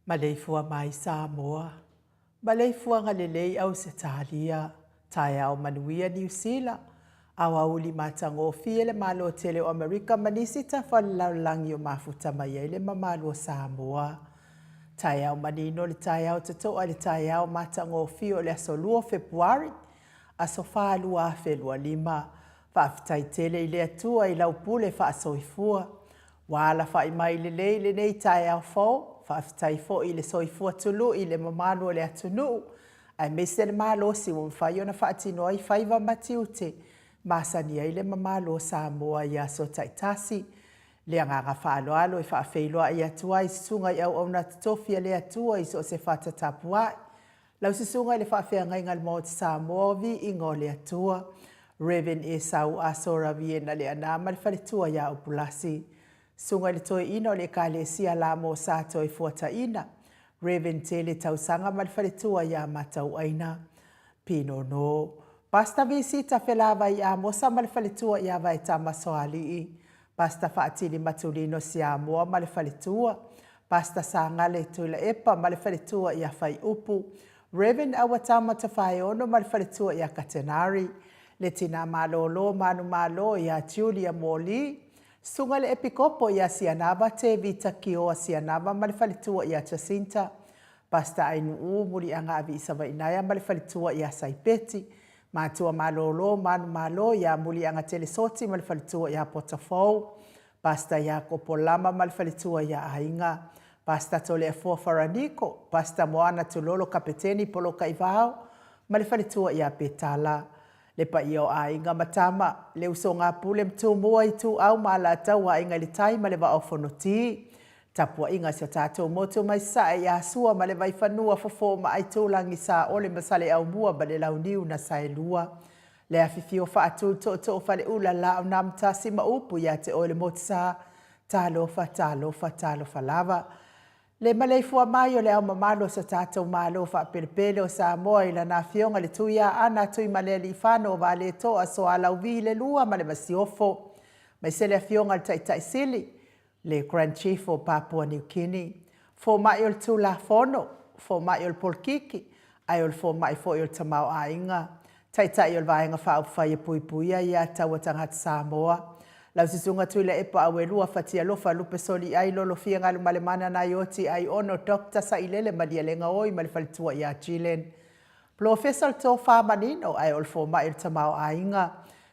Maleifua mai Samoa, maleifuaga lelei Ausetalia, taeao manuia Niu Sila, aoauli matagofie le Malo tele o Amerika ma nisi tafa o le lalolagi o mafuta mai ai le mamalu o Samoa. Taeao manino le taeao totoa i le taeao matagofie o le aso 2 o Fepuari, aso 4 2025. Faafetai tele i le Atua i lau pule faasoifua. Ua alafai mai lelei lenei taeao fou, faafetai foi i le soifua tului i le mamalu o le atunuu, aemaise le malosi ua mafai ona faatino ai faiva ma tiute masani ai le mamalu o Samoa i aso taitasi. Le agaga faaaloalo e faafeiloai atu ai i susuga i auauna totofi a le Atua i so o se fata tapuai. Lau Susuga i le Faafeagaiga a le Maota Samoa o Viiga o le Atua, Rev. Esau Aso Raviena Leaana ma le faletua ia Upulasi. Susuga i le Toeaina o le Ekalesia Lamo Sa Toefuataina, Rev. Tele Tausaga ma le faletua ia Matauaina. Pinono. Pastor Visita Felavai Amosa ma le faletua ia Vaetama Soalii, Pastor Faatili Matulino Siamoa ma le faletua, Pastor Sagale Tuilaepa ma le faletua ia Faiupu, Rev. Auatama Tofaeono ma le faletua ia Katenari, le Tina Malolo Manumalo ia Julia Moli, Susuga i le Epikopo ia Sianava Tevita Kioa Sianava ma le faletua ia Jacinta, Pastor Ainuu Muliaga Aviisavainaea ma le faletua ia Saipeti, Matua Malolo Manumalo ia Muliaga Telesoti ma le faletua ia Potafou, Pastor Iakopo Lama ma le faletua ia Aiga, Pastor Toleafoa Faraniko, Pastor Moana Tulolo Kapeteni Polokaivao ma le faletua ia Petala. Le paia o aiga ma tama, le usoga a Pule ma Tumua, Ituau ma Alataua, Aiga i le Tai ma le Vaa o Fonoti. Tapuaiga a si o tatou motu mai Sasae ia Sua ma le Vaifanua, Fofo ma Aitulagi, Saole ma Saleaaumua ma le Launiu na Saelua. Le afifio faatu tootoo faleula Laaunamtasi ma upu ia te oe le Motusa. Talofa, talofa, talofa lava. Le maleifua mai o le Ao Mamalu o so tatou Malo faapelepele o Samoa i Lana Afioga i le Tuiaana Tuimalealiifano o Valetoa Soalauvi le Lua ma le Masiofo, aemaise le Afioga i le Taitai Sili, le Grand Chief o Papua New Guinea, Fomai o le Tulafono, Fomai o le Polokiki, ae o le Fomai foi o le Tamaoaiga, Taitai o le Vaega Faaupufai e Puipuia Aia Tatau a Tagata Samoa, Lau Susuga Tuilaepa Auelua Fatialofa Lupesoliai Lolofia Galumalemana Naioti Aiono Doctor Sailele Malielegaoi ma le faletua ia Gillian Polofesa o le Tofa Manino ae o le Fomai o le Tamaoaiga,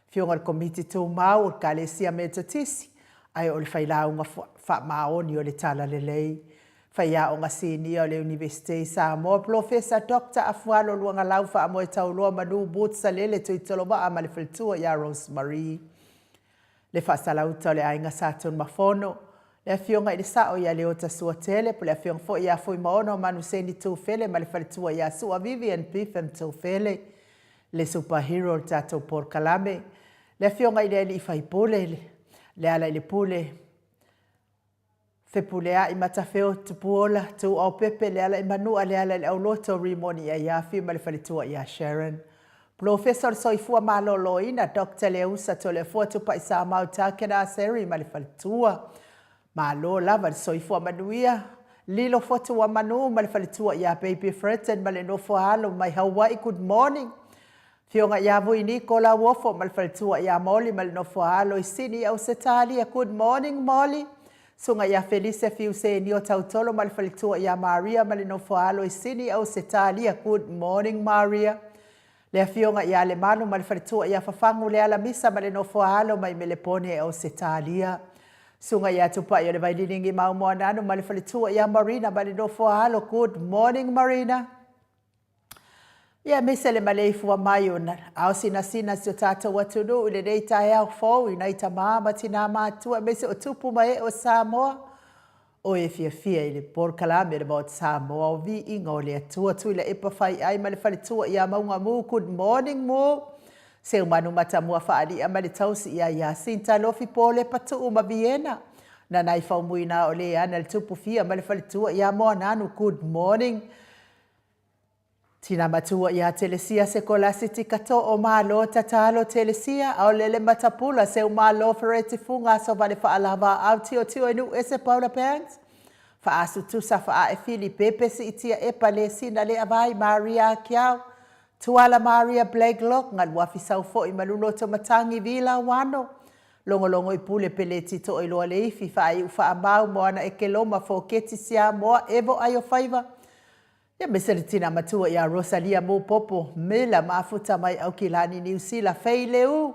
Afioga i le Komiti Tumau o le Ekalesia Metotisi ae o le Failauga Faamaoni o le Talalelei, Faiaoga Sinia o le Iunivesite i Samoa, Polofesa Doctor Afualo Luagalau Faamoetauloa Manu Boots Salele Tuitolovaa ma le faletua ia Rose Marie. Le faasalauta o le aiga Sa Tunumafono, le Afioga i le Sao ia Leota Suatele, po le Afioga foi ia Fuimaono Manuseni Tufele ma le faletua ia Sua Vivian Beetham Tufele, le Super Hero o le tatou polokalame, le Afioga i le Alii Faipule, Lealailepule Fepuleai Matafeo Tupuola Tuuaupepe Lealaimanua Lealaileauloto Rimoni Aiafi ma le faletua ia Sharon. Polofesa o le Soifua Maloloina Doctor Leausa Toleafoa Tupaisamau Takena Aseri ma le faletua. Malo lava le soifua manuia. Lilo Fotuamanu ma le faletua ia Baby Fredden ma le nofo a alo mai Hawaii Good morning. Afioga ia Vui Niko Lauofo ma le faletua ia Molly ma le nofo a alo i Sini i Ausetalia Good morning Molly. Susuga ia Felise Fiu Senio Tautolo ma le faletua ia Maria ma le nofo a alo i Sini i Ausetalia Good morning Maria. Le Afioga ia Lemanu ma le faletua ia Fafagu Lealamisa ma le nofo a alo mai Melepone i Ausetalia. Susuga ia Tupai o le Vaililingi Maumoananu ma le faletua ia Marina ma le nofo a alo Good morning Marina. Ia aemaise le maleifua mai o ao sinasina si o tatou atunuu i lenei taeao fou i nai tamā ma tinā matua aemaise o tupu ma ee o Samoa. O e fiafia i le polokalame le Maota Samoa o Viiga o le Atua Tuilaepa Faiai ma le Faletua ia Mauga Mu Good morning Mu Seumanu Matamua Faalia ma le tausi ia Yasinta Lofi Polepa Tuu ma Viena Nanai Faumuina o Leana le Tupu Fia ma le Faletua ia Moananu Good morning Tina matua ia Telesia Sekolasi Tikatoo Malo Tatalo Telesia Aolele Matapula Seumalo Fereti Fuga Asovale Faalava Au Tiotio e Nuu Ese Paula Banks Faasu Tusa Faae Fili Pepe Siitia Epa Lesina Leavai Maria Akiau Tuala Maria Blakelock Galuafi Saufo'i Maluloto Matangi Vila Wano Logologo i Pule Peleti Toiloa Leifi Faaiu Faamau Moana Ekeloma Foketi Siamoa Evo Aiofaiva Ia aemaise le tina matua ia Rosalia Mupopo Miller mafuta mai Aukilani Niu Sila Fei Leu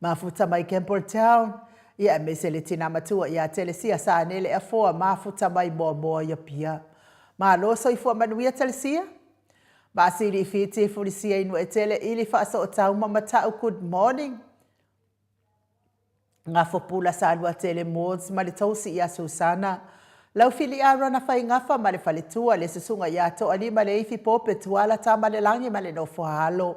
mafuta mai Campbelltown Ia aemaise le tina matua ia Telesia Sanele Afoa mafuta mai Moamoa i Apia. Malo soifua manuia Telesia. Vaasili Fiti Fulisia Inuetele Ili Faasootau ma Matau Good morning. Gafopula Saluatele Mords ma le tausi ia Susana, Laufili Arona Faigafa ma le faletua, le susuga ia Toalima Leifi Pope Tuala Tamalelagi ma le nofo a alo.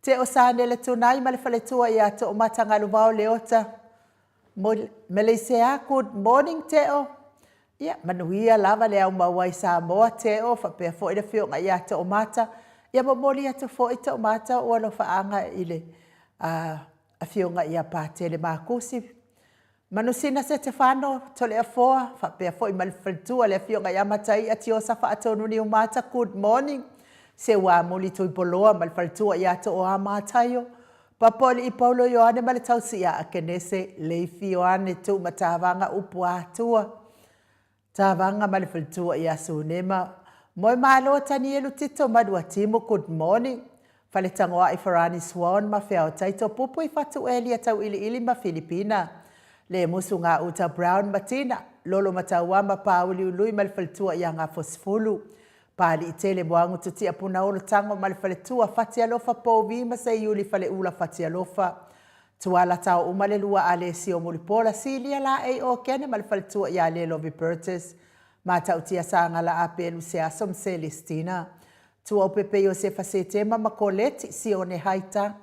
Teo Sanele Tunai ma le faletua ia Toomata Galuvao Leota Meleisea Good morning Teo. Ia, manuia lava le aumau ai Samoa, Teo, faapea foi le afioga ia Toomata. Ia momoli atu foi toʻumata o alofaaga i le Afioga ia Patele Makusi, Manusina Setefano Toleafoa, faapea foi ma le faletua le Afioga ia Mataia Tiosa Faatonu Niumata, good morning. Seuamuli Tuipoloa ma le faletua ia Tooa Mataio, Papoalii Paulo Ioane ma le tausi ia Akenese Leifi Ioane Tuumatavaga Upu Atua, Tavaga ma le faletua ia Sunema, Moemalo Tanielu Tito Maluatimu, good morning. Faletagoai Farani Swan ma Feaotai Topupu i Fatu Elia Tauiliili ma Filipina, Lemusu Gauta Brown ma Tina, Lolo Mataua ma Pauliului ma le faletua ia Gafosefulu, Paliitele Moagu Tutia Punaolo Tago ma le faletua Fatialofa Pouvi ma Seiuli Faleula Fatialofa, Tuala Taouma le lua Alesio Mulipola Silia Laei Okene ma le faletua ia Lelovi Burgess, Matautia Sagala Apelu Seaso ma Selestina, Tuaupepe Iosefa Setema ma Koleti Sione Haitang,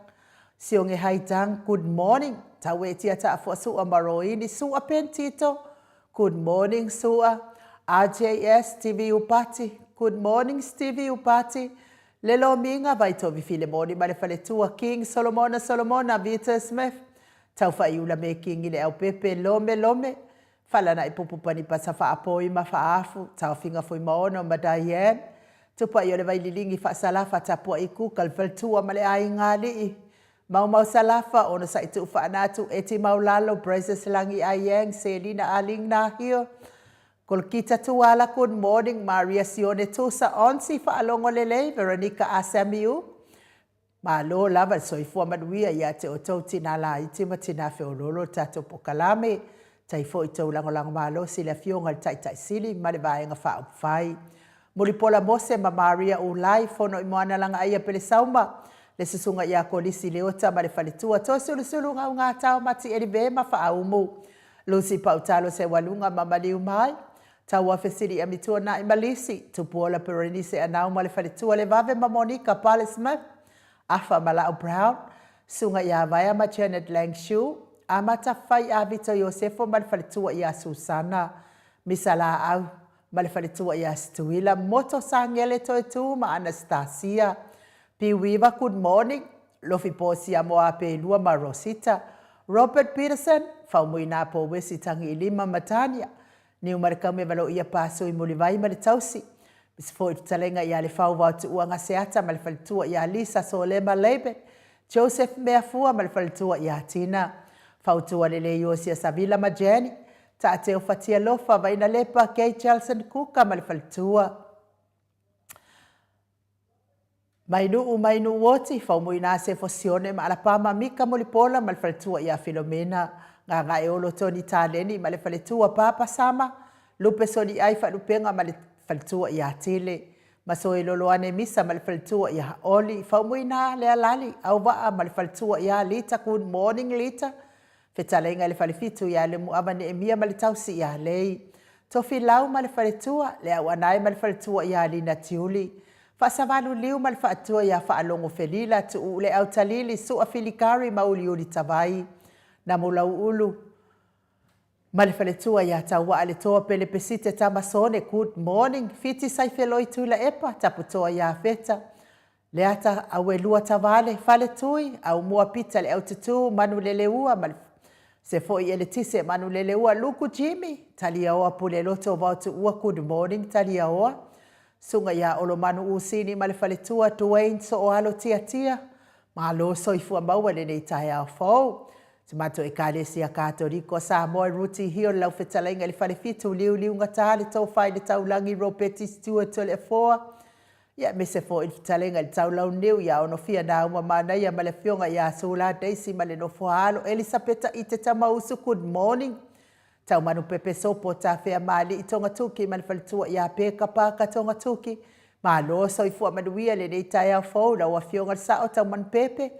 Sionge Haitang, good morning. Tauetia Taafua Sua ma Roini Sua Pentito, good morning Sua. RJS Stevie Upati, good morning Stevie Upati. Le Lomiga Vaitovi Filemoni ma le faletua King Solomona Solomona Vita Smith, Taufaiula Mekingi le Aupepe Lome Lome, Falanai Pupu Panipasa Faapoi ma Faafu, Taofiga Fuimaono ma Diane, Tupai o le Vaililigi Faasalafa Tapuai Kuka le faletua ma le aiga alii, Maumau Salafa, Onosai Tuu Faanatu, Eti Maulalo, Brazos Lagi Aiang, Selina Aling Nahio, Kolokita Tuala, good morning, Maria Sione Tusa, Onsi Faalogo Lelei, Veronica Asamiu, Malo lava le soifua manuia ia te outou tina laiti ma tina feololo le tatou pokalame. Tai foi tou lagolago malosi i le Afioga i le Taitai Sili ma le Vaega Faaupufai. Mulipola Mose ma Maria Ulai, Fono i Moana Lagaaia Pelesauma, le Susuga ia Kolisi Leota ma le Faletua, Toasulusulu Gaugatao Mati Elive ma Faaumu, Lucy Pautalo Seualuga ma Maliu Mai, Tauafe Siliami Tuanai ma Lisi, Tupuola Perenise Anau ma le Faletua Levave ma Monica Pale Smith, Afa ma Lau Brown, Susuga ia Vaea ma Janet Langshu, Amata Fai Avito Iosefo ma le Faletua ia Susana, Misa Laau ma le Faletua ia Situila, Moto Sagele Toetu ma Anastasia, Piuiva Good morning, Lofi Posia Moapeilua ma Rosita, Robert Peterson, Faumuina Powesi Tagiilima ma Tania, Niumarekaume Valoia Pasui Mulivai ma le tausi, Misi foi fetalaiga ia Lefau Vaotuua Gaseata ma le faletua ia Lisa Solema Laban, Joseph Meafua ma le faletua ia Tina, Fautua Lelei Iosia Savila ma Jenny, Taateo Fatialofa Vainalepa Kay Chelson Kuka ma le faletua. Mai nuu mai nuu oti, Faumuina Sefo Sione ma Alapama Mika Mulipola ma le faletua ia Filomena, Gagaeolo Tony Taleni ma le faletua Papa Sama, Lupe Soliai Faalupega ma le faletua ia Tele, Masoeloloane Misa ma le faletua ia Oli, Faumuina Lealali Auvaa ma le faletua ia Lita, good morning Lita, Fetalaiga i le Falefitu ia Lemuava Neemia ma le tausi ia Lei, Tofilau ma le faletua, Leauanae ma le faletua ia Lina Tiuli, Faasavalu Liu ma le faatua ia Faalogo Felila, Tuuu le Autalili, Sua Filikari ma Uliuli Tavai, Namulauulu ma le faletua ia Tauaa le Toa Pele Pesite Tamasone, good morning, Fiti Saifeloi Tuilaepa, Taputoa ia Feta, Leata Auelua Tavale, Faletui, Aumua Pita le Aututu, Manuleleua ma le se foi Eletise Manuleleua, Luku Jimmy, Taliaoa Puleloto Vaotuua, good morning Taliaoa, Susuga ia Olomanu Usini ma le faletua Duane Sooalo Tiatia, Malo soifua maua i lenei taeao fou. Si matou Ekalesia Katoliko a Samoa i Ruti Hill lau fetalaiga i le Falefitu, Liuliugata le Tofa i le Taulagi Ropeti Stewart Toleafoa, ia aemaise foi le fetalaiga i le Taulauniu ia Onofia Nauma Manaia ma le Afioga ia Sula Daisy ma le Nofoaalo Elisapeta Ite Tamausu, good morning. Taumanu Pepe Sopo Tafea Maali'i Togatuki ma le faletua ia Peka Parker Togatuki. Malo soifua manuia lenei taeao fou lau Afioga le Sao Taumanu Pepe.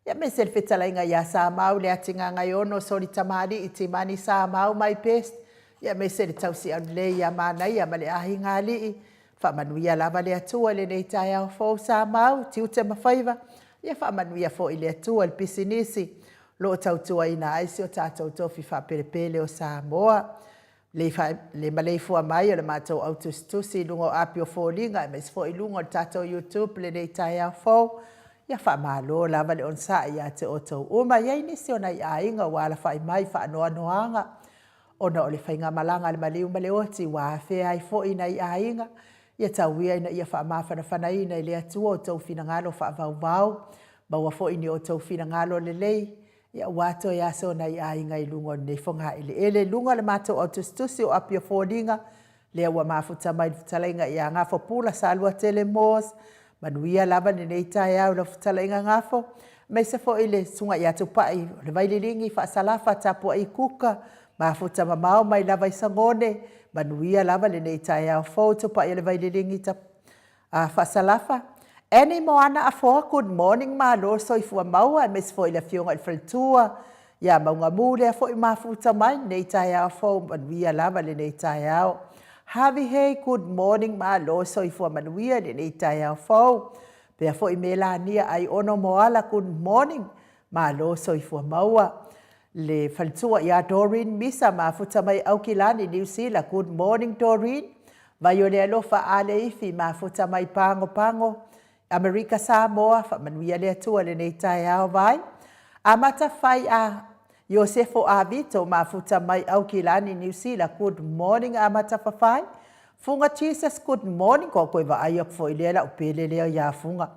Ia aemaise le fetalaiga ia Samau Leatigagaiono Soli Tamalii Timani Samau my best. Ia aemaise le tausi aulelei ia Manaia ma le aiga alii. Faamanuia lava le Atua i lenei taeao fou Samau, tiute ma faiva. Ia faamanuia foi le Atua i le pisinisi o lo o tautuaina ai si o tatou tofi faapelepele o Samoa. Le maleifua mai o le matou au tusitusi i luga o api o foliga aemaise foi i luga o le tatou YouTube lenei taeao fou. Ia faamalo lava le onosai ia te outou uma. E i ai nisi o nai aiga ua alafai mai i faanoanoaga ona o le faigamalaga a le maliu ma le oti ua afea ai foi nai aiga. Ia tau ia ina ia faamafanafanaina e le Atua outou finagalo faavauvau, maua foi ni outou finagalo lelei aua toe aso o nai aiga i luga o lenei fogaeleele. I luga o le matou au tusitusi o Api o Foliga, lea ua mafuta mai le fetalaiga ia Gafo Pula Saluatele Moss, manuia lava lenei taeao i lau fetalaiga Gafo, aemaise foi le susuga ia Tupai o le Vaililigi Faasalafa Tapuai Kuka, mafuta mamao mai lava i Sagone, manuia lava lenei taeao fou Tupai o le Vaililigi Faasalafa. Annie Moana Afoa, good morning, malo le soifua maua, aemaise foi le afioga i le faletua ia Maugamu lea foi mafuta mai lenei taeao fou, manuia lava lenei taeao. Harvey Hay, good morning, malo le soifua manuia i lenei taeao fou. Pea foi Melania Aiono Moala, good morning, malo le soifua maua. Le faletua ia Doreen Misa, mafuta mai Aukilani, Niu Sila, good morning Doreen. Vaiolealofa Aleifi, mafuta mai Pago Pago, Amerika Samoa, faamanuia le Atua i lenei taeao Vai. Amata fai a Iosefo Avito, mafuta mai Aukilani, Niu Sila, good morning Amata Fafai. Fuga Jesus, good morning, ko koe vaai aku foi lea lau pele lea ia Fuga.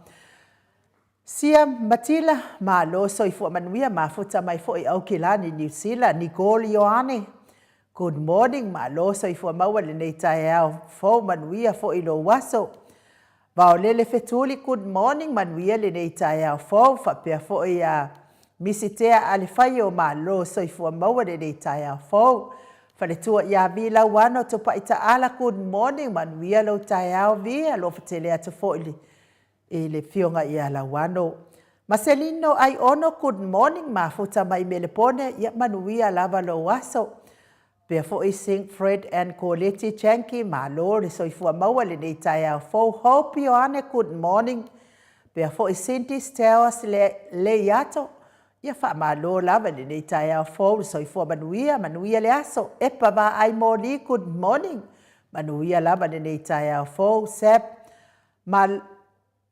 Sia Matila, malo soifua manuia, mafuta mai foi Aukilani, Niu Sila, Nicole Ioane, good morning, malo soifua maua lenei taeao fou, manuia foi lou aso. Vaolele Fetuli, good morning, manuia lenei taeao fou, faapea foi ia Misitea Alefaio, malo soifua maua lenei taeao fou. Faletua ia Vi Lauano Tupai Taala, good morning, manuia lou taeao Vi, alofa tele atu foi i le afioga ia Lauano. Maselino Aiono, good morning, mafuta mai Melepone, ia manuia lava lou aso. Pea foi Sing Fred and Coleti Janki, malo le soifua maua lenei taeao fou. Hope Ioane, good morning. Pea foi Cindy Stowers le Leiato, ia faamalo lava i lenei taeao fou le soifua manuia, manuia le aso. Epa Vaai Moli, good morning. Manuia lava lenei taeao fou. Seb Mal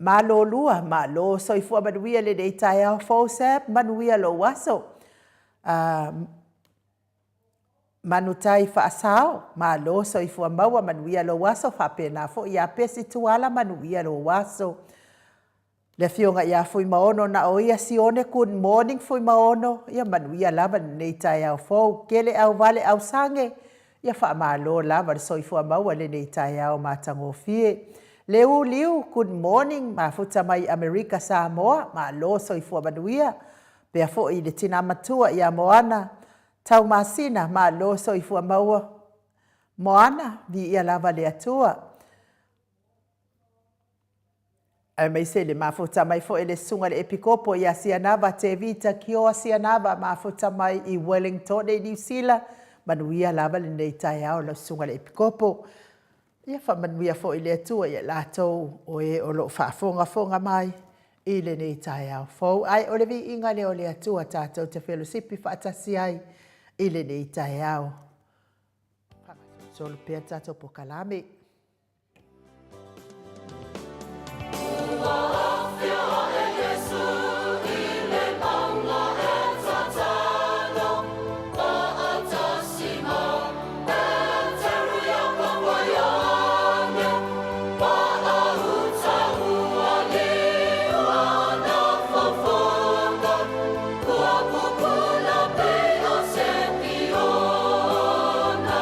Malolua, malo soifua manuia lenei taeao fou Seb, manuia lou aso. Manutai Faasao, malo soifua maua, manuia lou aso, faapena foi ia Pesi Tuala, manuia lou aso. Le afioga ia Fuimaono na o ia Sione, good morning Fuimaono, ia manuia lava lenei taeao fou. Kele auvale ausange, ia faamalo lava le soifua maua lenei taeao matagofie. Leu Liu, good morning, mafuta mai Amerika Samoa, malo soifua manuia. Pea foi le tina matua ia Moana Taumasina, malo soifua maua Moana, viia lava le Atua. Aemaise le mafuta mai foi le susuga le Epikopo ia Sianava Tevita Kioa Sianava, mafuta mai i Wellington i Niu Sila, manuia lava lenei taeao lau susuga le Epikopo. Ia faamanuia foi le Atua ia latou o e o lo o faafogafoga mai i lenei taeao fou. Ae o le viiga lea o le Atua tatou te felosipi faatasi ai i lenei taeao. Faagasolosolo pea le tatou pokalame. Ua afio ae Iesu i le mauga e tatalo, Faatasi ma Peteru, Iakopo, Ioane, Paauta ua liu ana fofoga, Ua pupula pei o se piona.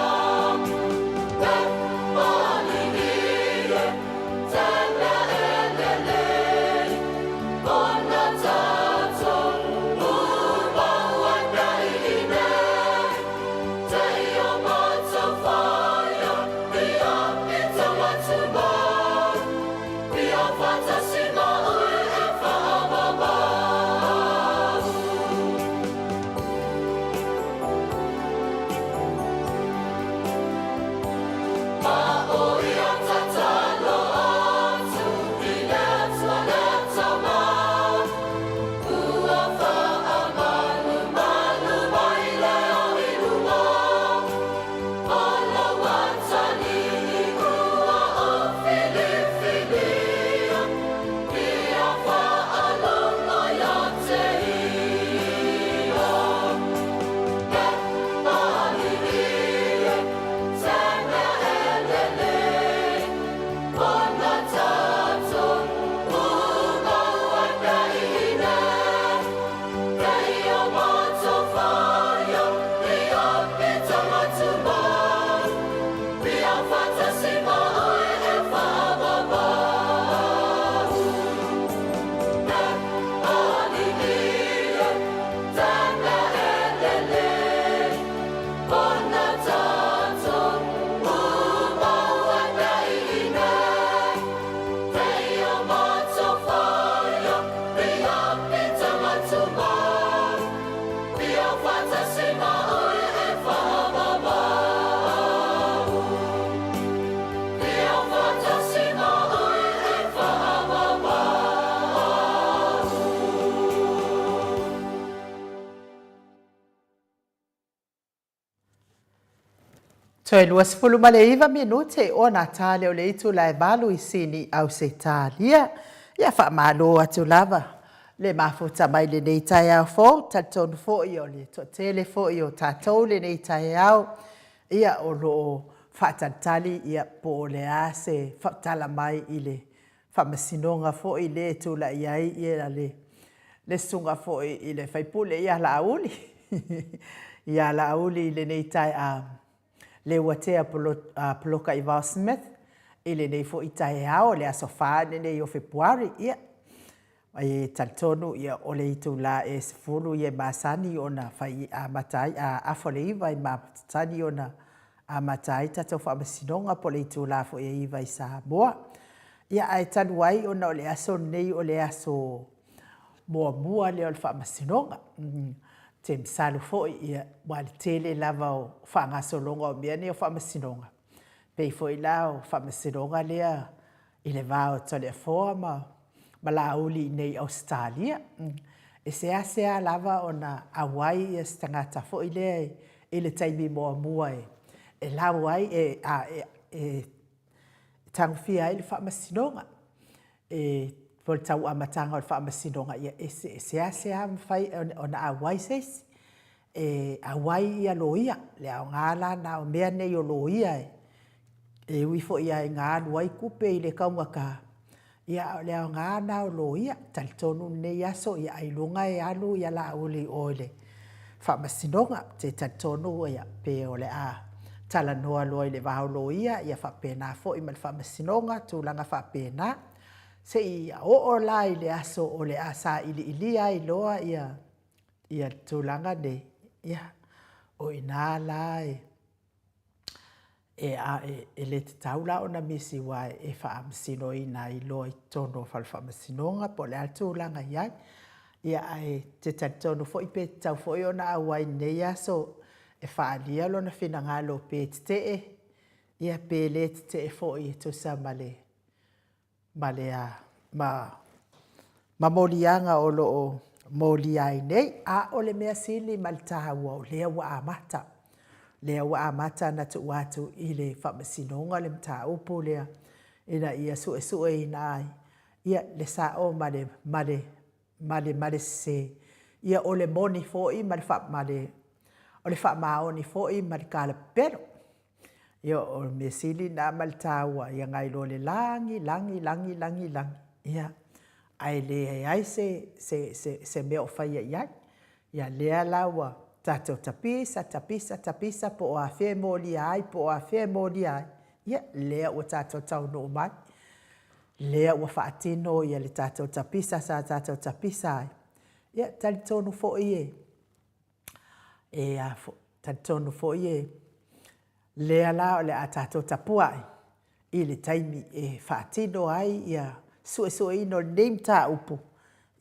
Toe 29 minute ona ta lea o le itula e 8 i Sini, Ausetalia. Ia faamalo atu lava le mafuta mai lenei taeao fou. Talitonu foi o le toatele foi o tatou lenei taeao, ia o lo o faatalitali ia po o le a se tala mai i le faamasinoga foi lea e tulai ai ia le susuga foi i le faipule ia Laauli ia Laauli i lenei taeao, Leuatea Polataivao Smith i lenei foi taeao, le aso 4 lenei o Fepuari. Ia, e talitonu o le itula e 10 ia e masani ona fai amata ai, a 8:30 e masani ona amata ai tatou faamasinoga po o le itula foi e 9:00 i Samoa. Ia, ae talu ai ona o le aso lenei o le aso muamua lea o le faamasinoga, ou te masalo foi aua o le tele lava o faagasologa o mea nei o faamasinoga, e pei foi la o le faamasinoga lea i le va o Toleafoa ma Laauli i inei i Ausetalia. E seasea lava ona auai se tagata foi lea i le taimi muamua e lau ai, e tagofia ai le faamasinoga, po o le tau amataga o le faamasinoga, e seasea mafai ona auai se isi. E auai loia, le aoga la lena o mea nei o loia, e ui foi lava ina alu ai tupe i le taugata, a o le aoga lena o loia. E talitonu lenei aso, ailoga e alu Laauli i o i le faamasinoga. Ou te talitonu pe o le a talanoa loa i le va o loia, ia faapena foi ma le faamasinoga, tulaga faapena. Seia oo la i le aso o le a sailiilia ai loa le tulaga lenei, ia, o i ina la e le tatau la ona misi aua e faamasinoina ai loa i totonu o le fale faamasinoga po o le a le tulaga e i ai. Ia, ae ou te talitonu foi pe tatau foi ona auai i lenei aso e faaalia lona finagalo pe tetee, ia pe le tetee foi e tusa ma le ma le ma moliaga o lo o molia ai nei. A o le mea sili ma le taua, o lea ua amata, lea ua amata ona tuu atu i le Faamasinoga le mataupu lea ina ia suesueina ai ia le sao ma le ma le ma le ma le sese, ia o le moni foi ma le o le faamaoni foi ma le talapepelo. Ia, o le mea sili lena ma le taua, ia nai lo le lagi, lagi, lagi, lagi, lagi, ia, ae leai se, se, se, se mea o faia i ai. Ia, lea la ua tatou tapisa, tapisa, tapisa, po o afea e molia ai, po o afea e molia ai, ia, lea ua tatou taunuu mai, lea ua faatino ia le tatou tapisa sa tatou tapisa ai. Ia, talitonu foi e, e a foi, talitonu foi e, lea la o le a tatou tapuai i le taimi e faatino ai ia suesueina o lenei mataupu,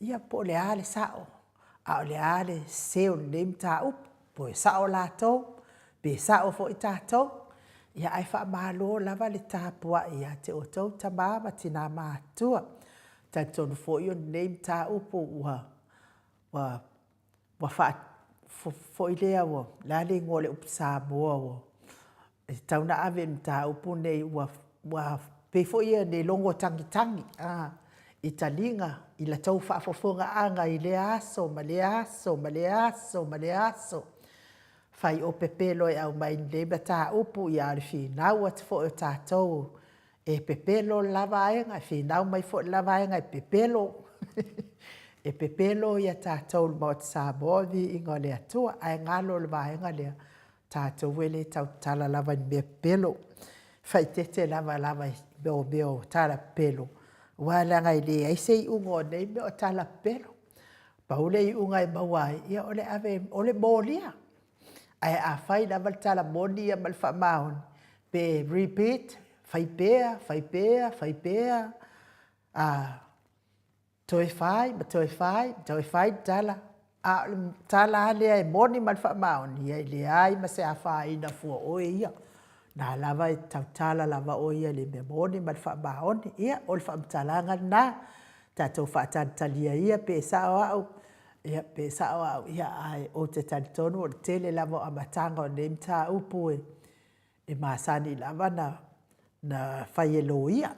ia po o le a le sao, a o le a le sese o lenei mataupu, po e sao latou, pe sao foi tatou. Ia ae faamalo lava le tapuai ia te outou tama ma tina matutua. Talitonu foi o lenei mataupu ua ua ua faa foi lea ua, o le a le igoa o le upu Samoa ua e tatau ona ave i le mataupu lenei, ua ua pei foi ia le logo tagitagi a i taliga i la outou faafofogaaga i lea aso ma lea aso ma lea aso ma lea aso, fai o pepelo e aumai i lenei mataupu, a o le finau atu foi o tatou e pepelo le la vaega, e finau mai foi le la vaega e pepelo. E pepelo ia tatou le Maota Samoa, viiga o le Atua. Ae galo le vaega lea, tatou e le tautatala lava i ni mea pepelo. E faaeteete lava lava i mea o tala pepelo, aua leaga e leai se iuga o nei mea o tala pepelo. Pau le iuga e maua ai, ia o le ave, o le molia. Ae a fai lava le tala moni ia ma le faamaoni, pe repeat, fai pea, fai pea, fai pea, a toe fai ma toe fai ma toe fai le tala, a o le tala lava lea e moni ma le faamaoni, ia e leai ma se afaina fua o oe ia. O lena lava e tautala lava oe ia i le mea moni ma le faamaoni. Ia, o le faamatalaga lena, tatou faatalitalia ia pe sao au, ia pe sao au, ae ou te talitonu o le tele lava o amataga o lenei mataupu e. e masani lava na na fai e loia,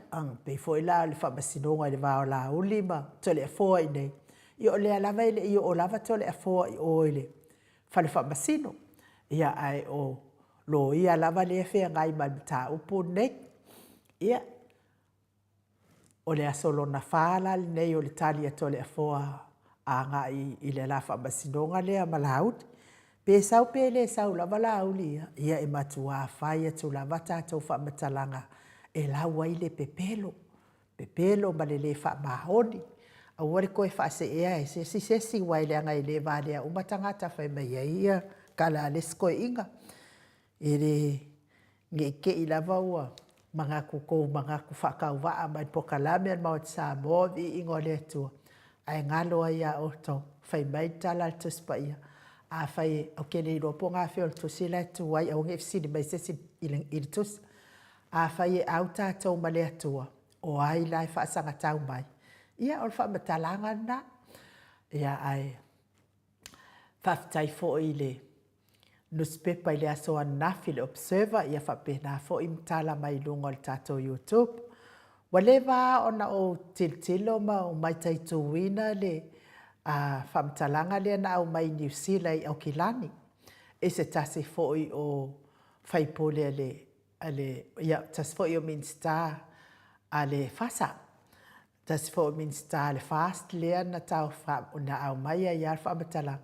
pei foi la o le faamasinoga i le va o Laauli ma Toleafoa i inei, ia o lea lava e le i oo lava Toleafoa i o i le fale faamasino. Ia ae o loia lava lea e feagai ma le mataupu lenei. Ia, o le aso lona fa la lenei o le tali a Toleafoa agai i le la faamasinoga lea ma Laauli. Pe sau pe le sau lava Laauli ia, ia e matua fai atu lava tatou faamatalaga e lau ai le pepelo, pepelo ma le le faamaoni. Aua le toe faaseea e se isi se isi, aua leaga e le valea uma tagata fai mai ai tala a le isi toeaina. E le, ne i te i lava ua manatu outou manatu faatauvaa mai le polokalame a le Maota Samoa, Viiga o le Atua, ae galo ai ia outou, fai mai le tala a le Tusi Paia, afai ou te le iloa po o gafea o le tusi la e tu ai, aua ne i fesili mai se isi i le tusi. Afai e au tatou ma le Atua, o ai la e faasagatau mai? Ia o le faamatalaga lena. Ia ae faafetai foi i le nusipepa i le aso ananafi le Observer, ia faapena foi ma tala mai luga o le tatou YouTube. Ua leva lava ona ou tilotilo ma ou mataituina le faamatalaga lea na aumai i Niu Sila i Aukilani i se tasi foi o faipule a le, ia, tasi foi o Minisita a le FASA, tasi foi o Minisita a le FAST lea na na aumai ai lava le faamatalaga.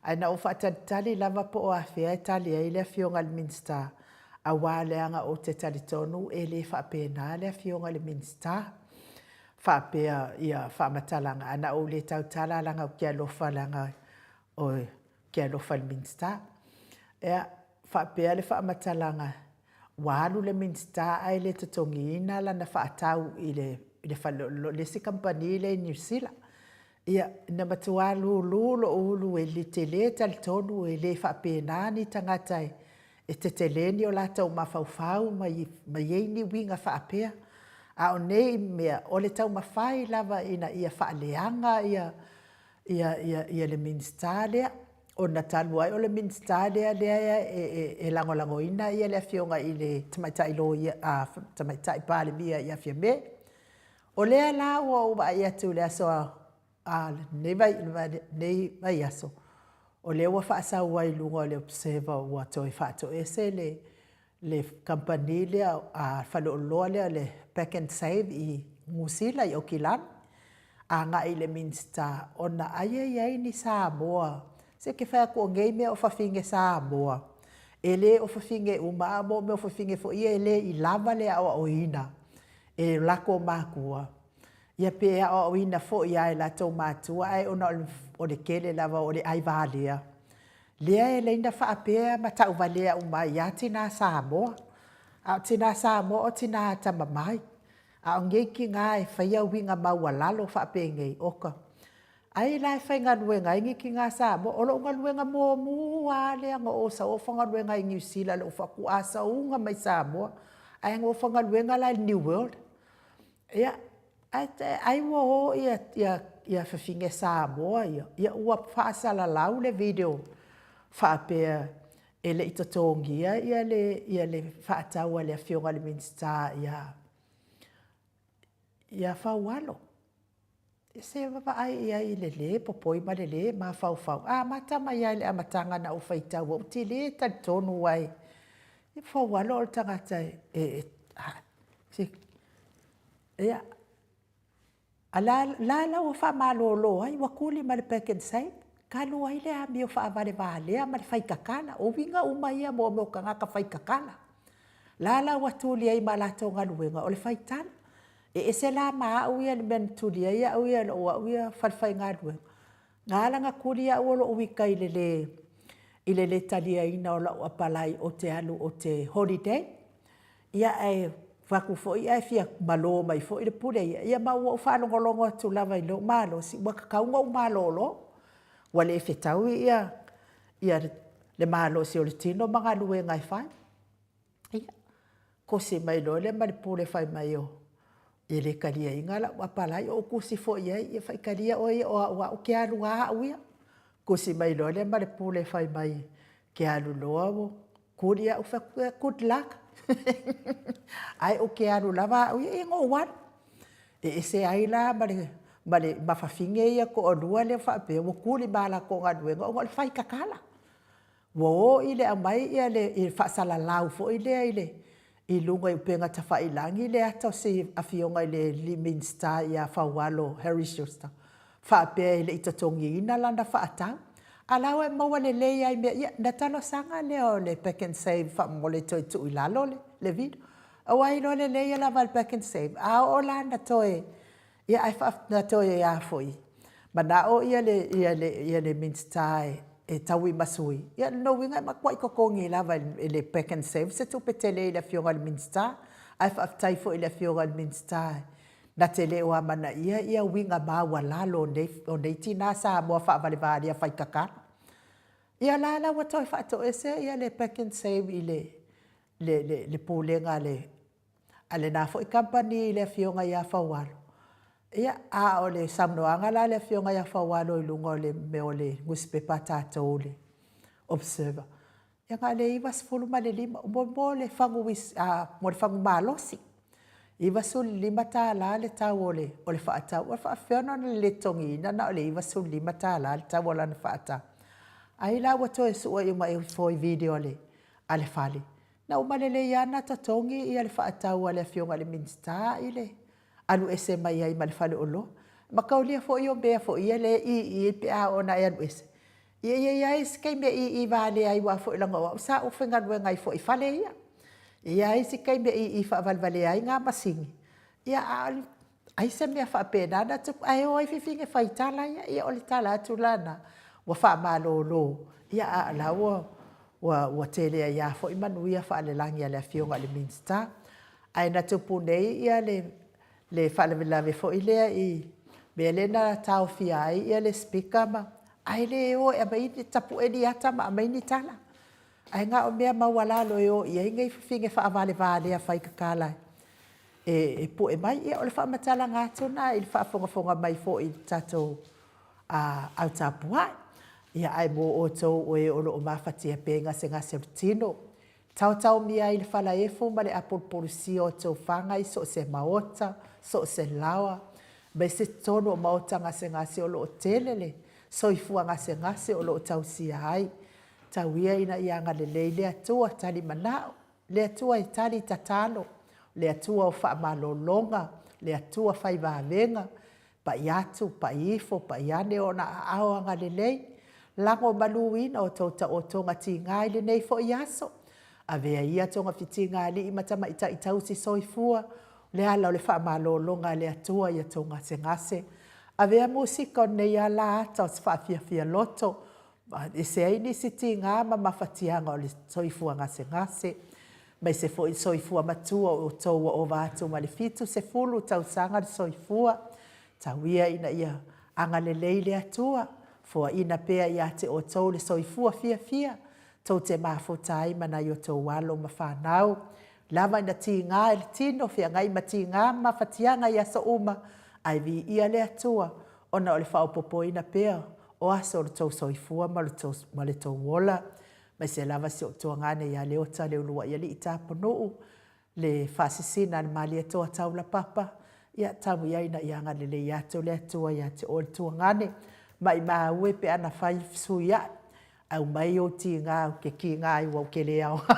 Ae na ou faatalitali lava po o afea e tali ai le Afioga i le Minisita, aua leaga ou te talitonu e le faapena le Afioga i le Minisita faapea ia faamatalaga, ae na ou le tautala leaga ou te alofa leaga ou te alofa i le Minisita. Ia, faapea le faamatalaga, ua alu le Minisita ae le totogiina lana faatau i le le isi kamupani lea i Niu Sila. Ia, na matua lulu lou ulu e te le talitonu e le faapena ni tagata e tetele ni o latou mafaufau ma i ai ni uiga faapea. A o nei mea, o le taumafai lava ina ia faaleaga ia ia le Minisita lea, ona talu ai o le Minisita lea lea e lagolagoina le Afioga i le Tamaitai Loia, Tamaitai Palemia ia Fiame. O lea la ua ou vaai atu i le aso a lenei vaiaso, o lea ua faasau ai i luga o le Observer ua toe faatoese le le kamupani lea a faleoloa lea le Pack and Save i Niu Sila i Aukilani agai i le Minisita ona ai e i ai ni Samoa. Se ou te fai atu o nei mea o fafine Samoa, e le o fafine uma, a o mea o fafine foi ia e le i lava le aoaoina e latou matua, ia pe aoaoina foi lava e latou matua, ae ona o le tele lava o le aivalea, lea e ala ai ona faapea ma tauvalea uma ai lava tina Samoa. A o tina Samoa o tina atamamai, a o nei tina e faia uiga maualalo faapenei, oka. Ai la e faigaluega ai ni tina Samoa. O lou galuega muamua lava lea na ou sau ou faigaluega ai i Niu Sila i lou faatoa sauga mai Samoa, ae na ou faigaluega la i le New World. Ia, ai ua o ia fafine Samoa ia, ia ua faasalalau le video faapea e le i totogia le faatau a le Afioga i le Minisita ia Faualo. Se vaavaai i ai i le le popoi ma le le mafaufau. A amata mai lava i le amataga na ou faitau ai, ou te le talitonu ai, Faualo o le tagata e ia, a o la la ua faamalolo ai, ua tuli ma le Pak'nSave, talu ai le amio faavalevalea ma le faitatala. O uiga uma ia mo mea o tagata faitatala. La la ua tuli ai ma latou galuega o le faitala. E ese la ma au ia i le mea na tuli ai au ia i lou au ia falefaigaluega. Na ala ona tuli au o lou ita i le le taliaina o lau apalai ou te alu ou te holiday. Ia ae fai atu foi ae fia malo mai foi le pule ia, ia ma ua ou faalogologo atu lava i lou malosi, ua tatau ona ou malolo. Ua le fetaui le malosi o le tino ma galuega e fai. Ia, kosi mai loa lea ma le pule fai mai e le taliaina lau apalai, ou tusi foi i ai, ia faitalia oe ia o au lava ou te alu lava au ia. Tusi mai loa lea ma le pule fai mai e te alu loa ua tuli au. Ou fai atu, ia good luck. Ae ou te alu lava au ia, ia na ou alu. E ese ai la ma le ma le mafafine ia e toalua lea faapea ua tuli ma latou galuega ona o le fai tatala. Ua o i le aumai ia le faasalalau foi lea i le i luga i upega tafailagi le ata o se afioga i le Minisita ia Faualo Harry Schuster faapea e le i totogiina lana faatau. A la ua e maua lelei lava i mea ia, ona talosaga lea o le Pak'nSave faamolemole e toe tuu i lalo le video. Aua e iloa lelei lava e le Pak'nSave, a oo la ina toe, ia ae na toe a foi, manao le Minisita e taui ma sui, ia o lona uiga e matuai totogi lava e le Pak'nSave se tupe tele i le Afioga i le Minisita. Ae faafetai foi i le Afioga i le Minisita na te le o amanaia uiga maualalo o nei tina Samoa faavalevalea fai tatala. Ia la la ua toe faatoese le Pak'nSave i le pulega a lena foi kamupani i le Afioga ia Faualo, ia, a o le saunoaga la a le Afioga ia Faualo i luga o le mea o le nusipepa a tatou le Observer, ia na o le 95, mo le fagu mo le fagu malosi, $95 le tau o le faatau. E faapefea ona le totogiina na o le $95 le tau o lana faatau? Ai la ua toe sue uma ifo i video a le fale, na uma lelei lava ona totogi le faatau a le Afioga i le Minisita i le alu ese mai ai ma le faleoloa. Mataulia foi o mea foi ia lea e i i pe a oo ina e alu ese, ia e i ai lava isi taimi e ii valea ai aua foi leaga o au sa ou faigaluega ai foi i fale ia. E i ai lava isi taimi e ii faavalevalea ai na masini, ia a o ai se mea faapena na tupu, ae o ai fifine fai tala ia. Ia o le tala atu la lena, ua faamalolo, a o la e ua tele ai lava foi manuia faalelagi a le Afioga i le Minisita. Ae na tupu nei le faalavelave foi lea i le mea lea na taofia ai le Speaker ma… ae le o e tapue ni ata ma aumai ni tala, ae na o mea maualalo e o i ai nei fafine faavalevalea faitatala e pue mai. Ia o le faamatalaga atu lena i le faafogafoga mai foi i le tatou au tapuai. Ae mo outou o e o lo o mafatia pea i gasegase o le tino, taotaomia ai i le falaefu ma le apulupulusia o a outou fana i so o se maota, so o se laoa, aemaise totonu o maota gasegase o lo o tele le soifua gasegase o lo o tausia ai. Tau ia ina ia agalelei le Atua, talimanao, le Atua e tali tatalo, le Atua o faamalologa, le Atua fai vavega, pai atu, pai ifo, pai ane Ona aao agalelei, lagomaluina a outou taotoga tiga i lenei foi aso. Avea ia togafitiga a alii ma tamaitai tausisoifua, le ala o le faamalologa a le Atua i tou gasegase. Avea musika o lenei ala ata o se faafiafia loto, e ese ai nisi tiga ma mafatiaga o le soifua gasegase, aemaise foi le soifua matua o outou ua ova atu ma le 70 tausaga le soifua. Tau ia ina ia agalelei le Atua, foaina pea ia te outou le soifua fiafia tou te mafuta ai ma nai o outou alo ma fanau. Lava ina tiga i le tino, feagai ma tiga ma mafatiaga i aso uma, ae viia le Atua ona o le faaopoopoina pea o aso o lo outou soifua ma lo outou ola. Aemaise lava si ou tuagane ia Leota Leuluaialii Tapunuu, le faasisina a le Malietoa Taulapapa, ia tau ia ina ia agalelei atu le Atua ia te oe le tuagane. Maimau e pe a na fai le fesuiai, aumai ou tiga ou te tiga ai aua ou te le aoga.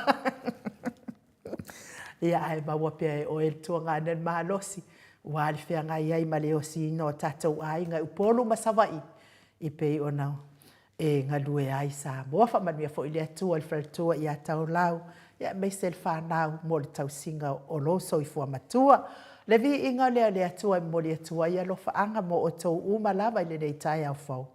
Ia ae maua pea e oe le tuagane le malosi aua le feagai ai ma le osiina o tatou aiga i Upolu ma Savaii e pei ona e galue ai Samoa. Faamanuia foi le Atua i le faletua ia Taolau aemaise le fanau mo le tausiga o lou soifua matua. Le viiga lea o le Atua e momoli atu ai alofaaga mo outou uma lava i lenei taeao fou.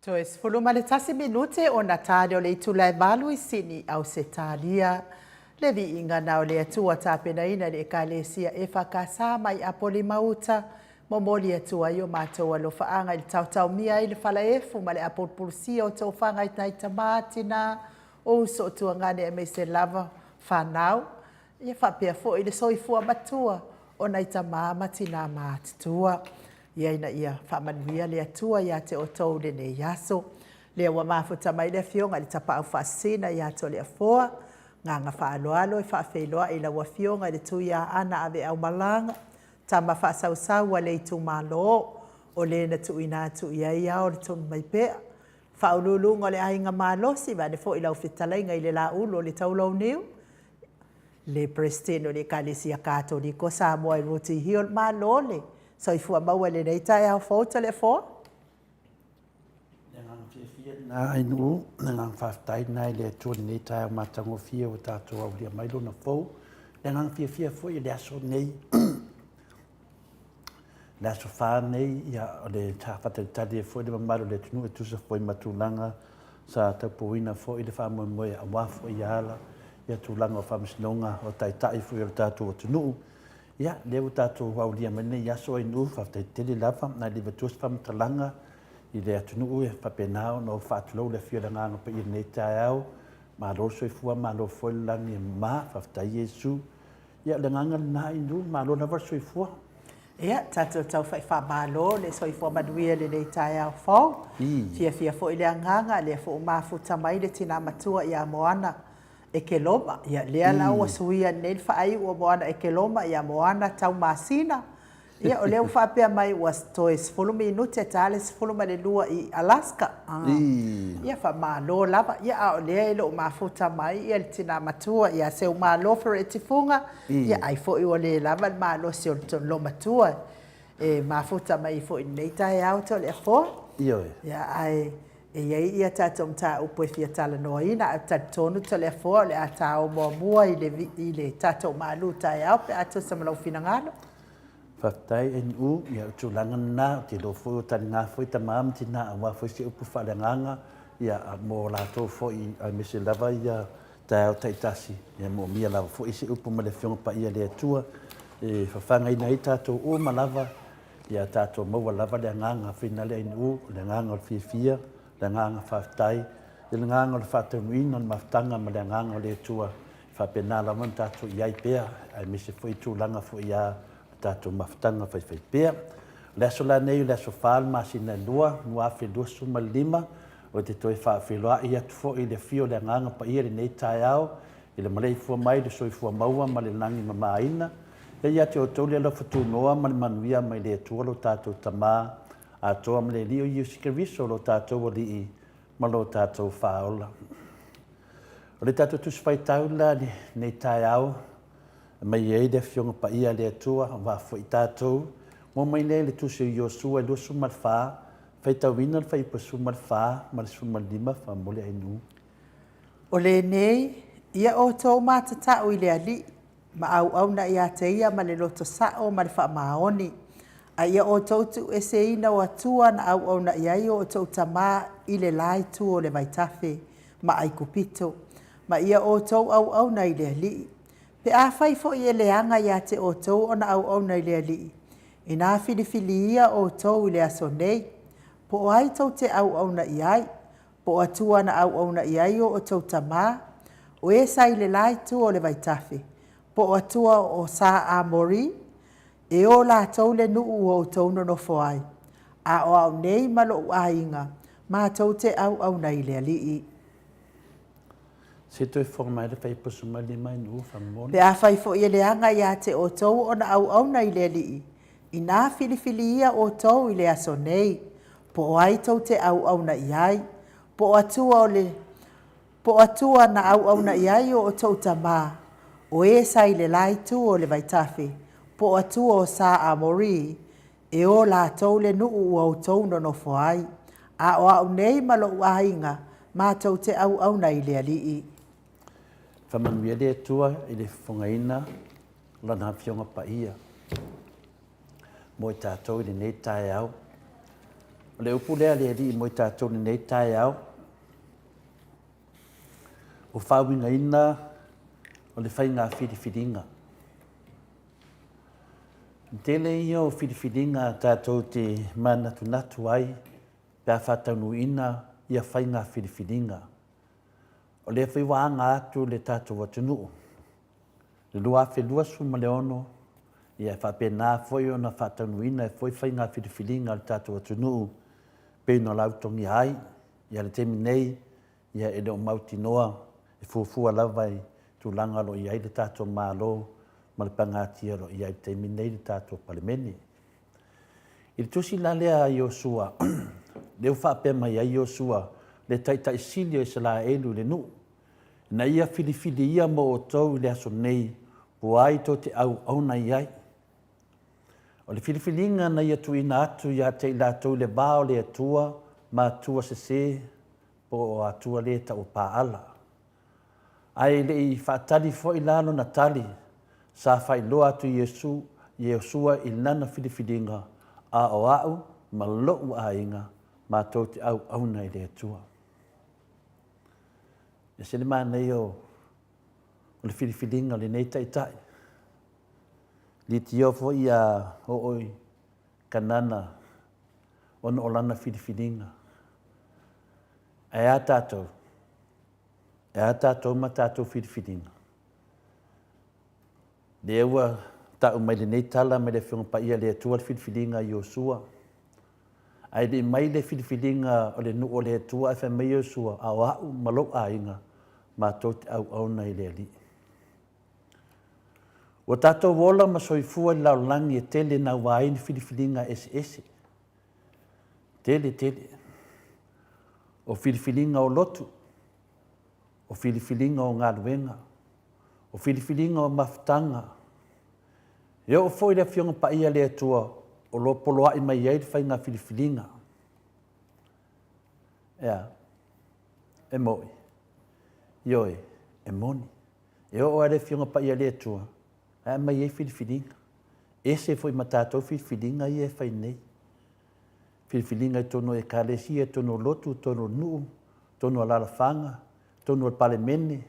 Toe 11 minute ona ta lea o le itula e 8 i Sini, Ausetalia. Le viiga na o le Atua tapenaina e le Ekalesia EFKS mai Apolima-uta, momoli atu ai o matou alofaaga i le taotaomia ai le falaefu ma le apulupulusia o tofaga i nai tama, tina, o uso o tuagane aemaise lava fanau, ia faapea foi le soifua matua o nai tama ma tina matutua. Ia ina ia faamanuia le Atua ia te outou i lenei aso. Lea ua mafuta mai le Afioga i le Tapaau Faasisina ia Toleafoa, agaga faaaloalo e faafeiloai i lau Afioga i le Tuiaana Aveaumalaga, tama faasausau a le itumalo, o le na tuuina atu i ai ao o le Tonumaipea, faauluuluga o le Aiga Malosi, vaeane foi lau fetalaiga i le Laulu o le Taulauniu, le Peresetene o le Ekalesia Katoliko Samoa i Rooty Hill. Malo le soifua maua i lenei taeao fou Toleafoa. Le agaga fiafia lena Ainuu, le agaga faafetai lena i le Atua i lenei taeao matagofie ua tatou aulia mai lona fou. Le agaga fiafia foi i le aso nei, le aso fa nei, ia, o le sa faatalitali ai foi le mamalu o le atunuu e tusa foi ma tulaga sa taupuina foi le faamoemoe aua foi ia ala ia tulaga o faamasinoga o taitai foi o le tatou atunuu. Ia, lea ua tatou aulia mai lenei aso Ainuu, faafetai tele lava, ae le i avatua se faamatalaga i le atunuu e faapena ona ou faatulou le afio o le Agaga Paia i lenei taeao. Malo le soifua, malo foi le lagi e mama, faafetai Iesu. Ia, o le agaga lena Ainuu, malo lava le soifua. Ia, tatou tau faamalo le soifua manuia i lenei taeao fou. Fiafia foi le agaga, lea foi ua mafuta mai le tina matua ia Moana Ekeloma. Ia, lea la ua suia nei le faaiu o Moana Ekeloma ia Moana Taumasina. Ia, o lea ua faapea mai ua toe 10 minute ta le 12 i Alaska. Ia, faamalo lava. Ia, a o lea e le o mafuta mai ia le tina matua ia Seumalo Fereti Fuga. Ia, ai foi ua le lava le malosi o le lomatua e mafuta mai foi i lenei taeao Toleafoa. Ioe. Ia, ae e i ai ia tatou mataupu e fia talanoaina, ae talitonu Toleafoa o le a tao muamua i le, i le tatou malu taeao pe a tusa ma lou finagalo. Faafetai NU, ia o tulaga lena, ou te iloa foi ua taliga foi tama ma tina aua foi se upu faaleagaga ia mo latou foi aemaise lava ia taeao taitasi, ia moomia lava foi se upu ma le Afioga Paia a le Atua e fafagaina ai tatou uma lava, ia tatou maua lava le agaga finale NU, o le agaga o le fiafia, le agaga faafetai, ia le agaga o le faataunuuina o le mafutaga ma le agaga o le Atua, e faapena lava ona tatou i ai pea, aemaise foi tulaga foi ia le tatou mafutaga faifaipea. O le aso la nei o le aso 4 o le masina e 2, 2025, ou te toe faafeiloai atu foi i le afio o le Agaga Paia i lenei taeao, i le maleifua mai i le soifua maua ma le lagi mamaina. Ia ia te outou le alofa tunoa ma le manuia mai le Atua lo tatou Tama atoa ma le Alii o Iesu Keriso lo tatou Alii ma lo tatou Faaola. O le tatou Tusi Faitau la i lenei taeao, e aumai ai le Afioga Paia a le Atua aua foi tatou, ua mai nei le Tusi o Iosua 24, faitauina le fuaiupu 14 ma le 15 faamolemole Ainuu. O lenei, ia outou matatau i le Alii, ma auauna ia te ia ma le loto sao ma le faamaoni, a ia outou tuueseina o Atua na auauna i ai o outou tamā i le la itu o le vaitafe ma Aikupito, ma ia outou auauna i le Alii. Pe afai foi e leaga ia te outou ona auauna i le Alii, ina filifilia outou i le aso nei, po o ai tou te auauna i ai, po o Atua na auauna i ai o outou tamā, o e sa i le la itu o le vaitafe, po o Atua o sa Amori, e o latou le nuu ua outou nonofo ai. A o au nei ma lou aiga, matou te auauna i le Alii. Se i toe fofoga mai le fuaiupu 15 Ainuu faamolemole. Pe afai foi e leaga ia te outou ona auauna i le Alii, ina filifilia outou i le aso nei, po o ai tou te auauna i ai, po o Atua o le po o Atua na auauna i ai o outou tamā, o e sa i le la itu o le vaitafe, po o Atua o sa Amori, e o latou le nuu ua outou nonofo ai. A o au nei ma lou aiga, matou te auauna i le Alii. Faamanuia le Atua i le fofogaina o Lana Afioga Paia mo i tatou i lenei taeao. O le upu lea a le Alii mo i tatou i lenei taeao, ua faauigaina o le faiga filifiliga. O le tele ia o filifiliga tatou te manatunatu ai pe a faataunuuina ia faiga filifiliga. O lea foi ua aga atu le tatou atunuu i le 2026, ia e faapena foi ona faataunuuina ai foi faiga filifiliga a le tatou atunuu pei ona lautogia ai. Ia le taimi nei, ia e le o mautinoa, e fuafua lava i tulaga o lo o i ai le tatou Malo ma le pagatia o lo o i ai i le taimi lenei le tatou Palemene. I le tusi la lea a Iosua, lea ua faapea mai ai Iosua, le taitai sili o Isaraelu i le nuu, ina ia filifili ia mo outou i le aso nei, po o ai tou te auauna i ai. O le filifiliga na ia tuuina atu ia te i latou i le va o le Atua ma atua sese po o atua le tau o Paala. Ae le i faatali foi la lona tali, sa faailoa atu Iesu, Iosua i lana filifiliga, A o au ma lou aiga, matou te auauna i le Atua. E ese le manaia o le filifiliga o lenei taitai. Litio foi ia oo i Kanana ona o lana filifiliga. Ae a tatou? E a tatou ma tatou filifiliga? Lea ua tau mai lenei tala mai le Afioga Paia a le Atua le filifiliga a Iosua. Ae le i mai le filifiliga o le nuu o le Atua ae fai mai Iosua, a o au ma lou aiga, matou te auauna i le Alii. Ua tatou ola ma soifua i le lalolagi e tele naua ai ni filifiliga eseese. Tele tele. O filifiliga o lotu, o filifiliga o galuega, o filifiliga o mafutaga. E oo foi le Afioga Paia a le Atua o lo o poloai mai ai le faiga filifiliga. E a? E moi. Ioe, e moni. E oo lava i le Afioga Paia a le Atua, ae aumai ai filifiliga. Ese foi ma tatou filifiliga ia e fai nei. Filifiliga i totonu o Ekalesia, i totonu o lotu, i totonu o nuu, i totonu o alalafaga, i totonu o le Palemene.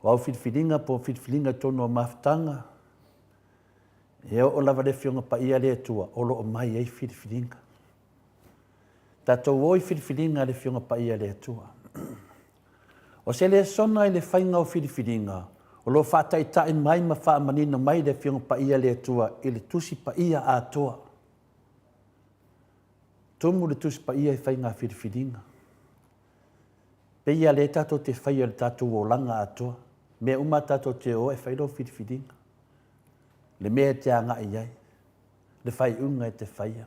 O au filifiliga po o filifiliga i totonu o mafutaga. E oo lava i le Afioga Paia a le Atua o lo o mai ai filifiliga. Tatou o i filifiliga a le Afioga Paia a le Atua. O se lesona i le faiga o filifiliga, o lo o faataitai mai ma faamanino mai le Afioga Paia a le Atua i le Tusi Paia atoa. Tumu le Tusi Paia i faiga filifiliga. Pei lava lea tatou te faia i le tatou olaga atoa. Mea uma tatou te o e fai lau filifiliga. Le mea e te agai i ai, le faaiuga e te faia.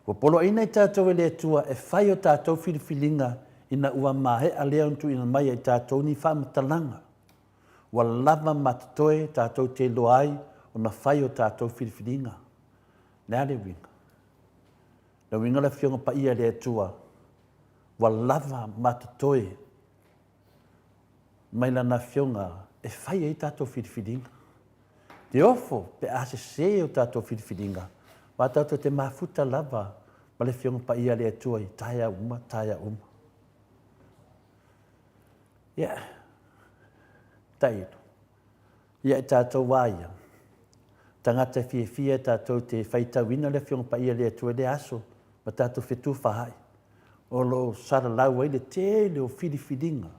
Ua poloaiina i tatou e le Atua e fai o tatou filifiliga Ina ua maea lea ona tuuina mai ia i tatou ni faamatalaga, ua lava ma totoe tatou te iloa ai ona fai o tatou filifiliga. O le a le uiga? O le uiga o le Afioga Paia a le Atua, ua lava ma totoe mai Lana Afioga e fai ai tatou filifiliga. Te ofo pe a sese o tatou filifiliga, aua tatou te mafuta lava ma le Afioga Paia a le Atua i taeao uma, taeao uma. Ia, tailo, ia i tatou a ia, tagata e fiafia tatou te faitauina le Afioga Paia a le Atua i lea aso ma tatou fetufaai, o lo o salalau ai le tele o filifiliga.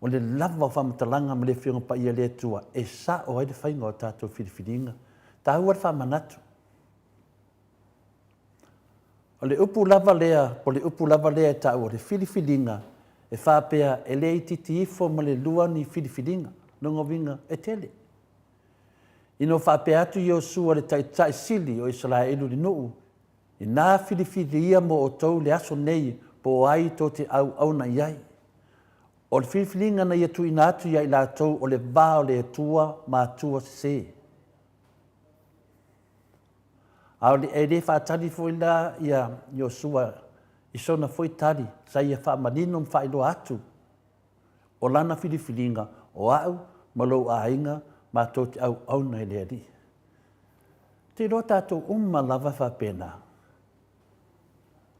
O le lava o faamatalaga ma le Afioga Paia a le Atua e sao ai le faiga o tatou filifiliga. Taua le faamanatu. O le upu lava lea, po o le upu lava lea e taua, o le filifiliga, e faapea e le itiiti ifo ma le lua ni filifiliga. Lona uiga, e tele. Ina ua faapea atu Iosua le taitai sili o Isaraelu i le nuu, Inā filifilia mo outou le aso nei po o ai tou te auauna i ai. O le filifiliga na ia tuuina atu ia i latou o le va o le Atua ma atua sese. A o le, e le faatali foi la ia Iosua i sona foi tali, sa ia faamanino ma faailoa atu o lana filifiliga, o au ma lou aiga matou te auauna i le Alii. Ou te iloa tatou uma lava e faapena.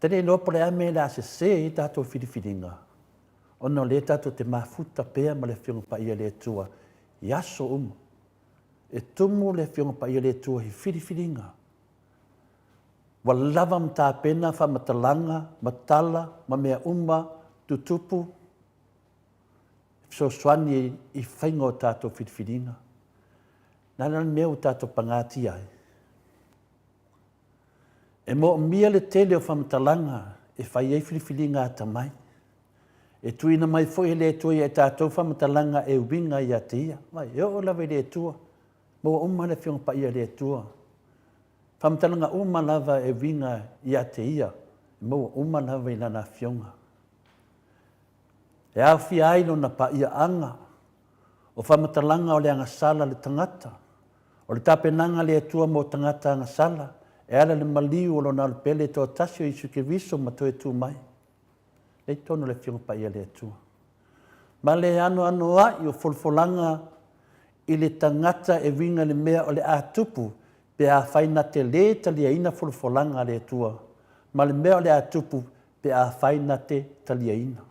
Te le iloa po o le a mea o le a sese ai tatou filifiliga, ona o lea tatou te mafuta pea ma le Afioga Paia a le Atua i aso uma. E tumu le Afioga Paia a le Atua i filifiliga. Ua lava ma tapena faamatalaga ma tala ma mea uma tutupu e fesoasoani i faiga o tatou filifiliga. Le a la le mea ua tatou pagatia ai? E moomia le tele o faamatalaga e fai ai filifiliga atamai. E tuuina mai foi e le Atua ia i tatou faamatalaga e uiga ia te Ia. Vai, e oo lava i le Atua, maua uma le Afioga Paia a le Atua. Faamatalaga uma lava e uiga ia te Ia, e maua uma lava i Lana Afioga. E aofia ai lona paiaaga, o faamatalaga o le agasala a le tagata, o le tapenaga a le Atua mo tagata agasala, e ala i le maliu o Lona Alo Pele toatasi o Iesu Keriso ma toe tu mai. Lea i totonu o le Afioga Paia a le Atua. Ma le anoanoai o folafolaga i le tagata e uiga i le mea o le a tupu pe afai na te lē taliaina folafolaga a le Atua, ma le mea o le a tupu pe afai na te taliaina.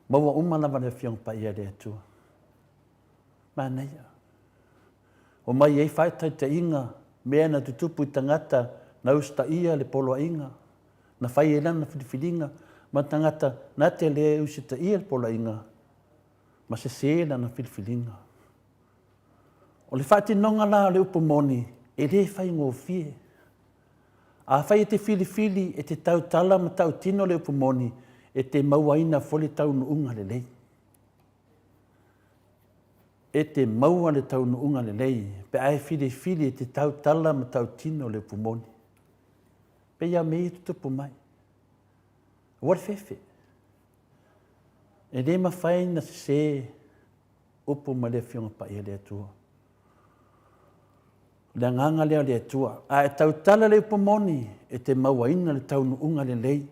Maua uma lava le Afioga Paia a le Atua. Manaia. Omai ai faataitaiga, mea na tutupu i tagata na usitaia le poloaiga, na fai ai lana filifiliga, ma tagata na te le usitaia le poloaiga, ma sese lana filifiliga. O le faatinoga la o le upu moni, e le faigofie. Afai e te filifili e te tautala ma tautino le upu moni, e te mauaina foi le taunuuga lelei. E te maua le taunuuga lelei pe a e filifili e te tautala ma tautino le upu moni. Pei lava o mea ia e tutupu mai. Aua le fefe. E le mafai ona sese upu mai le Afioga Paia a le Atua. O le agaga lea o le Atua. A e tautala le upu moni, e te mauaina le taunuuga lelei.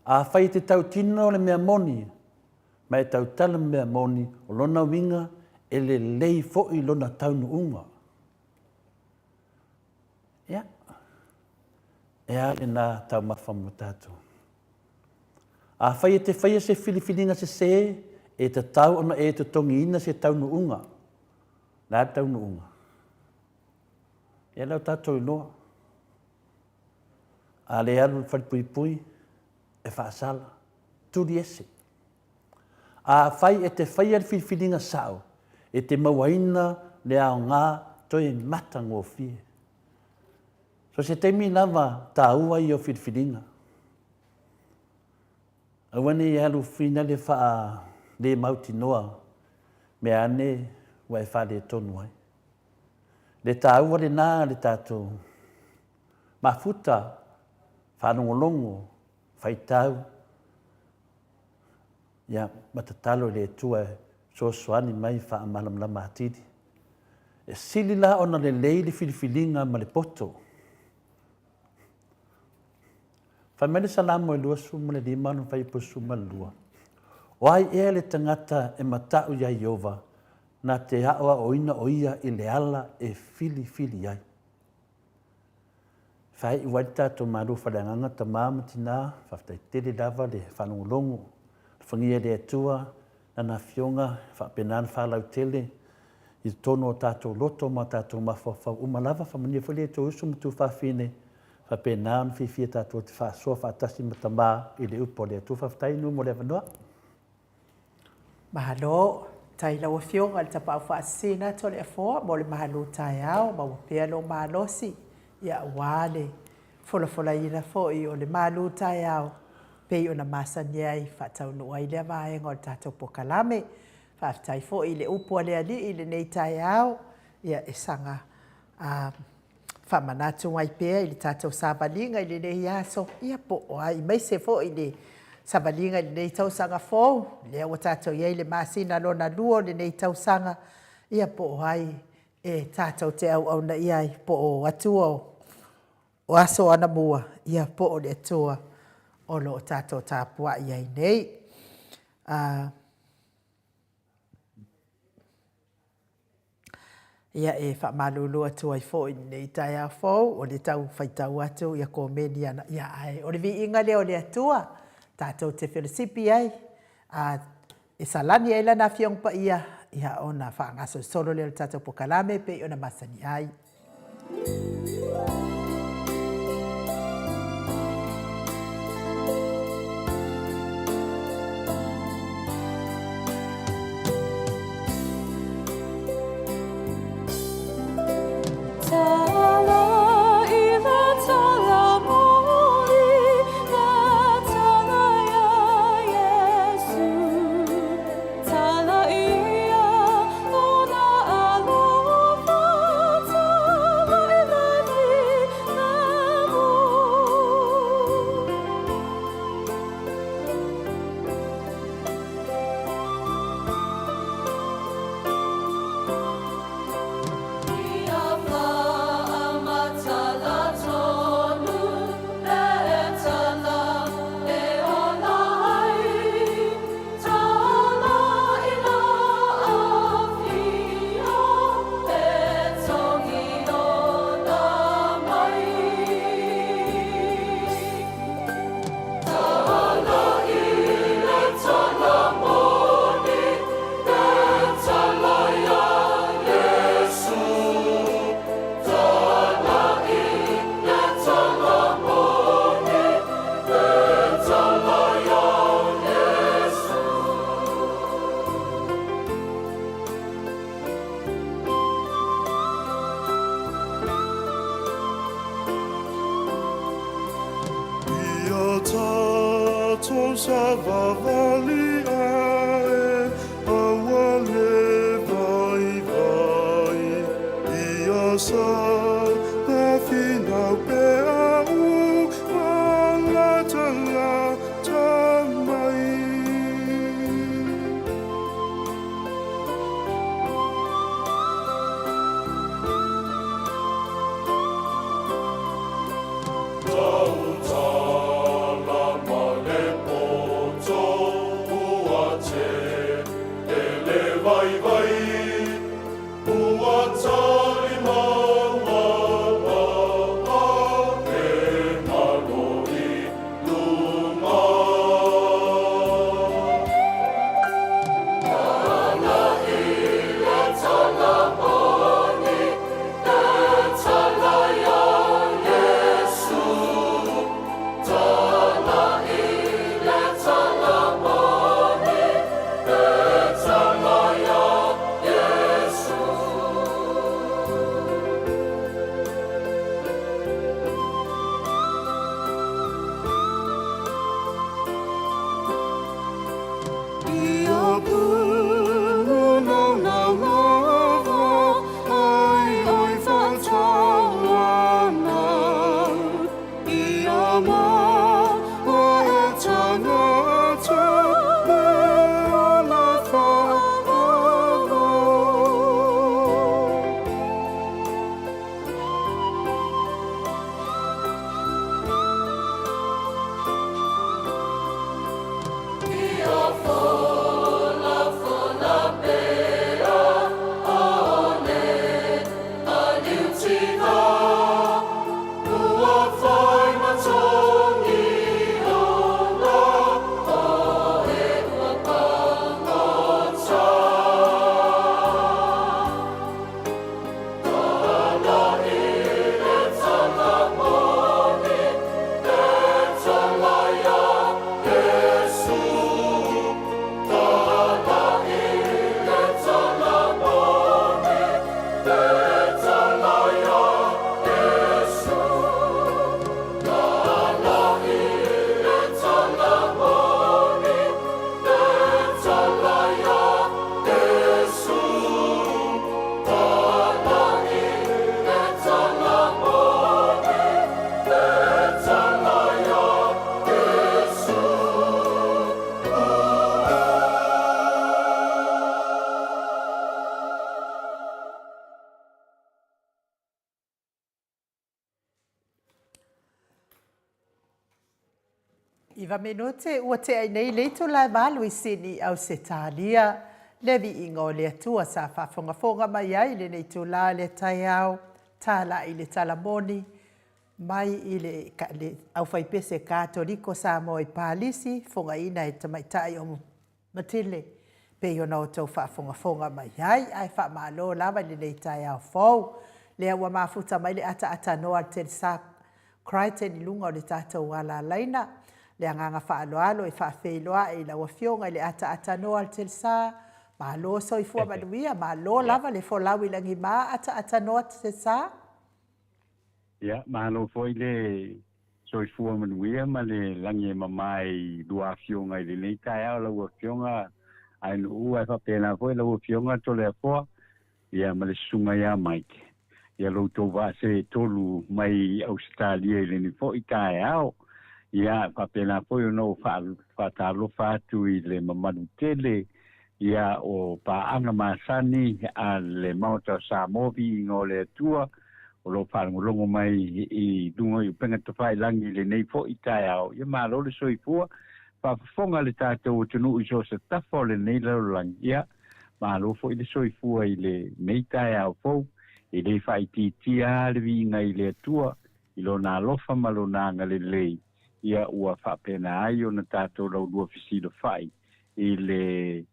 Afai e te tautino le mea moni, ma e tautala le mea moni, o lona uiga, e lelei foi lona taunuuga. Ia, e a lena taumafa mo tatou? Afai e te faia se filifiliga sesē, e tatau ona e totogiina se taunuuga. O le a le taunuuga? Ia lea ua tatou iloa. A le alu i le falepuipui, e faasala, tuli ese. Afai e te faia le filifiliga sao, e te mauaina le aoga toe matagofie. So se taimi lava taua ia o filifiliga. Aua ne i alu finale faa le mautinoa mea ane ua e faaletonu ai. Le taua lena le tatou mafuta faalogologo. Faitau, ia, ma tatalo i le Atua e fesoasoani mai e faamalamalama atili. E sili la ona lelei le filifiliga ma le poto. Fai mai le Salamo e 25 lona fuaiupu 12, O ai ea le tagata e mata'u iā Ieova, na te aoaoina o ia i le ala e filifili ai? Faaiu ai le tatou malu faaleagaga tama ma tina, faafetai tele lava le faalogologo. Alofagia e le Atua Lana Afioga faapena ona faalautele i totonu o tatou loto ma tatou mafaufau uma lava. Faamanuia foi le Atua i uso ma tuafafine, faapena ona fiafia tatou te faasoa faatasi ma tama i le upu a le Atua. Faafetai Nu mo le avanoa. Malo, tai lau Afioga i le Tapaau Faasisina atu o le Afoa mo le malu taeao, maua pea lou malosi, ia aua le folafolaina foi o le malu taeao pei ona masani ai faataunuu ai lea vaega o le tatou polokalame. Faafetai foi i le upu a le Alii i lenei taeao, ia e saga faamanatu mai pea i le tatou savaliga i lenei aso, ia po o ai, aemaise foi le savaliga i lenei tausaga fou, lea ua tatou i ai i le masina lona lua o lenei tausaga, ia po o ai e tatou te auauna i ai, po o Atua o aso anamua, ia po o le Atua o lo o tatou tapuai ai nei. Ia, e faamalulu atu ai foi i lenei taeao fou, o le tau faitau atu ia komeni ana, ia ae o le viiga lea o le Atua, tatou te felosipi ai, a e salani ai Lana Afioga Paia, ia ona faagasolosolo lea o le tatou polokalame e pei ona masani ai. Ia tatou savavali ae aua le vaivai ia sa na finau pea u malatalata mai. Tautala ma le poto ua tele vaivai, ua tali maumau e malo i luga. Tala i le tala moni, e tala iā Iesu. Tala i le tala moni, e tala iā Iesu. Ia pulu naunau lava ai oi whatawana Ia ma ua 9 minute ua tea nei le itula e 8 i Sini, Ausetalia. Le viiga o le Atua sa faafogafoga mai ai i lenei itula i le taeao, talai i le tala moni mai i le, le aufaipese Katoliko Samoa i Palisi, fogaina e tamaitai o Matile, pei ona outou faafogafoga mai ai, ae faamalo lava i lenei taeao fou. Lea ua mafuta mai le ataatanoa a le Telesa Crichton i luga o le tatou alalaina. Le agaga faaaloalo e faafeiloai i lau Afioga i le ataatanoa a le Telesa. Malo soifua manuia, malo lava le folau i lagima ataatanoa Telesa. Ia, malo foi le soifua manuia ma le lagi e mama i lua afioga i lenei taeao lau Afioga Ainuu ae faapena foi lau Afioga Toleafoa, ia ma le susuga ia Mike, ia lo outou vaa seetolu mai Ausetalia i lenei foi taeao. Ia, faapena foi ona ou faatalofa atu i le mamalu tele ia o paaga masani a le Maota o Samoa, viiga o le Atua, o lo o faalogologo mai i luga i upega tafailagi i lenei foi taeao. Ia malo le soifua, faafofoga le tatou atunuu i so o se tafa o lenei lalolagi. Ia malo foi le soifua i lenei taeao fou, e le faaitiitia lava le viiga i le Atua i Lona alofa ma Lona agalelei, ia ua faapena ai ona tatou laulua fesilafai i le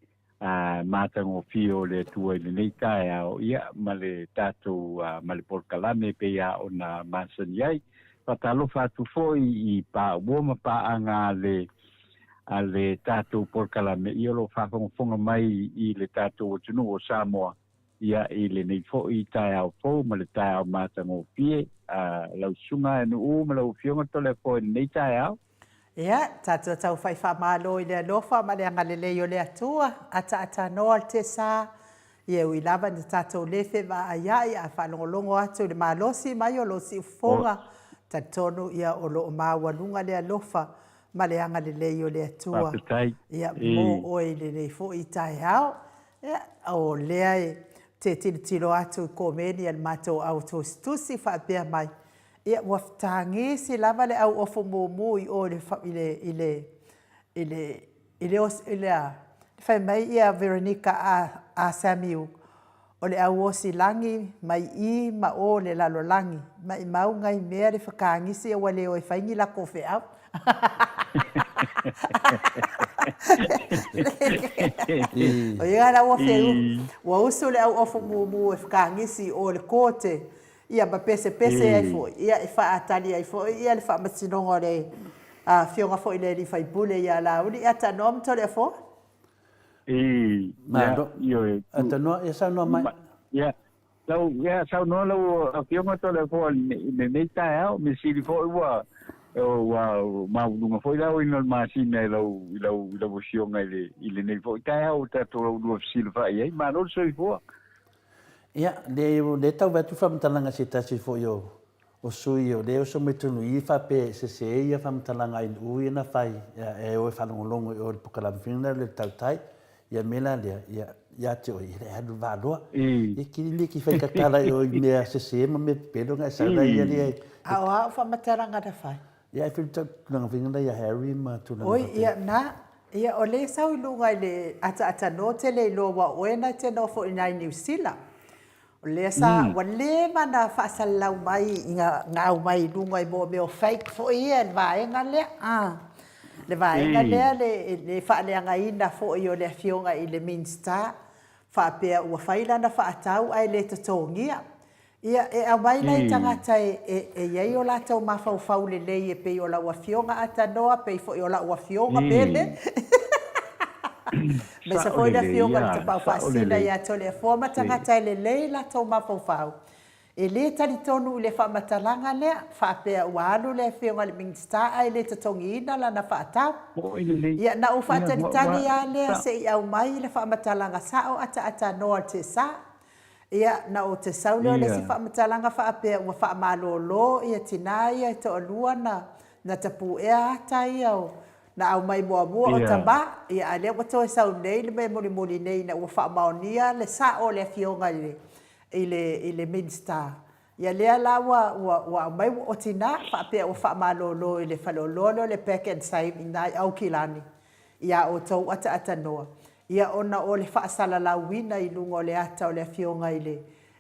matagofie o le Atua i lenei taeao, ia, ma le tatou, ma le polokalame e pei lava ona masani ai. Faatalofa atu foi i paauo ma paaga a le, a le tatou polokalame, ia o lo o faafogafoga mai i le tatou atunuu o Samoa, ia, i lenei foi taeao fou ma le taeao matagofie a lau Susuga Nuu ma lau Afioga Toleafoa i lenei taeao. Ia, tatou tau fai faamalo i le alofa ma le agalelei o le Atua, ataatanoa le tesa, ia e ui lava ina tatou le fevaaiai ae faalogologo atu i le malosi mai o lou siufofoga, talitonu ia o lo o maualuga le alofa ma le agalelei o le Atua, ia mo oe i lenei foi taeao. Ia, o lea e te tilotilo atu i komeni a le matou au tusitusi faapea mai, ia ua tagisi lava le au ofu mumu i o i le, i le, i le, i le, i le, i le, a, fai mai ia Veronica a, a Samuel, o le au osi lagi mai i ma o le lalolagi, maimau ngai mea le whakagisi ua le o e whai ni lako feau. O ia la ua feu, ua usu le au ofu mumu e whakagisi o le kote, ia ma pesepese ai foi, ia e whaatali ai foi, ia le whaamasinoga o le afioga foi le alii faipule ia Laauli, ia tanoa ma Toleafoa. I, ia, ioe. Tanoa, ia saunoa mai. Ia, Lau, ia, saunoa lau Afioga Toleafoa i lenei taeao, mea sili foi ua, ua maualuga foi le aoina o le masina i lau, i lau, i lau Afioga i le, i lenei foi taeao ua tatou laulua fesilafai ai. Malo le soifua. Ia, le, le tau vaai atu faamatalaga se tasi foi o, o sui o lea oso mai tonu i faapea e sese ia faamatalaga a Inu ia na fai e o e faalogologo i o i le pokalamu fina le tautai ia mea la lea ia ia te oe ia e alu valoa e kili le ki fai tatala i o i mea sese ma mea pepelo nga e sau la ia lea A o au faamatalaga na fai. Ia e fili tulaga fina la ia Harry ma tulaga Oi, ia na, ia o lea sau i luga i le ataatanoa tele iloa ua oe na te nofo i nai Niu Sila. O lea sa, ua leva ona faasalalau mai i nga aumai i luga i mea o fake foi ia le vaega lea. Le vaega lea le faaleagaina foi o le afioga i le Minista faapea ua fai lana faatau ae le totogia. Ia, e aumai nai tagata e i ai o latou mafaufau lelei e pei o lau Afioga Atanoa, pei foi o lau Afioga Pele, aemaise foi le Afioga i le Tapaau Faasisina ia Toleafoa ma tagata e lelei latou mafaufau, e le talitonu i le faamatalaga lea, faapea ua alu le Afioga i le Minisita ae le totogiina lana faatau. Ia, na ou faatalitali lava lea se i aumai le faamatalaga sao ataatanoa le sa. Ia, na ou te sau lea o le isi faamatalaga faapea ua faamalolo ia tinā ia e toalua na, na tapuea ata ia o, na aumai muamua o tamā, ia a lea ua toe sau nei le mea mulimuli nei ina ua faamaonia le sao o le afioga i le, i le, i le Minisita. Ia lea la ua ua ua aumai ua oti ina faapea ua faamalolo i le faleoloa lea o le Pack and Save i ina i Aukilani iā outou ataatanoa, ia ona o le faasalalauina i luga o le ata o le afioga i le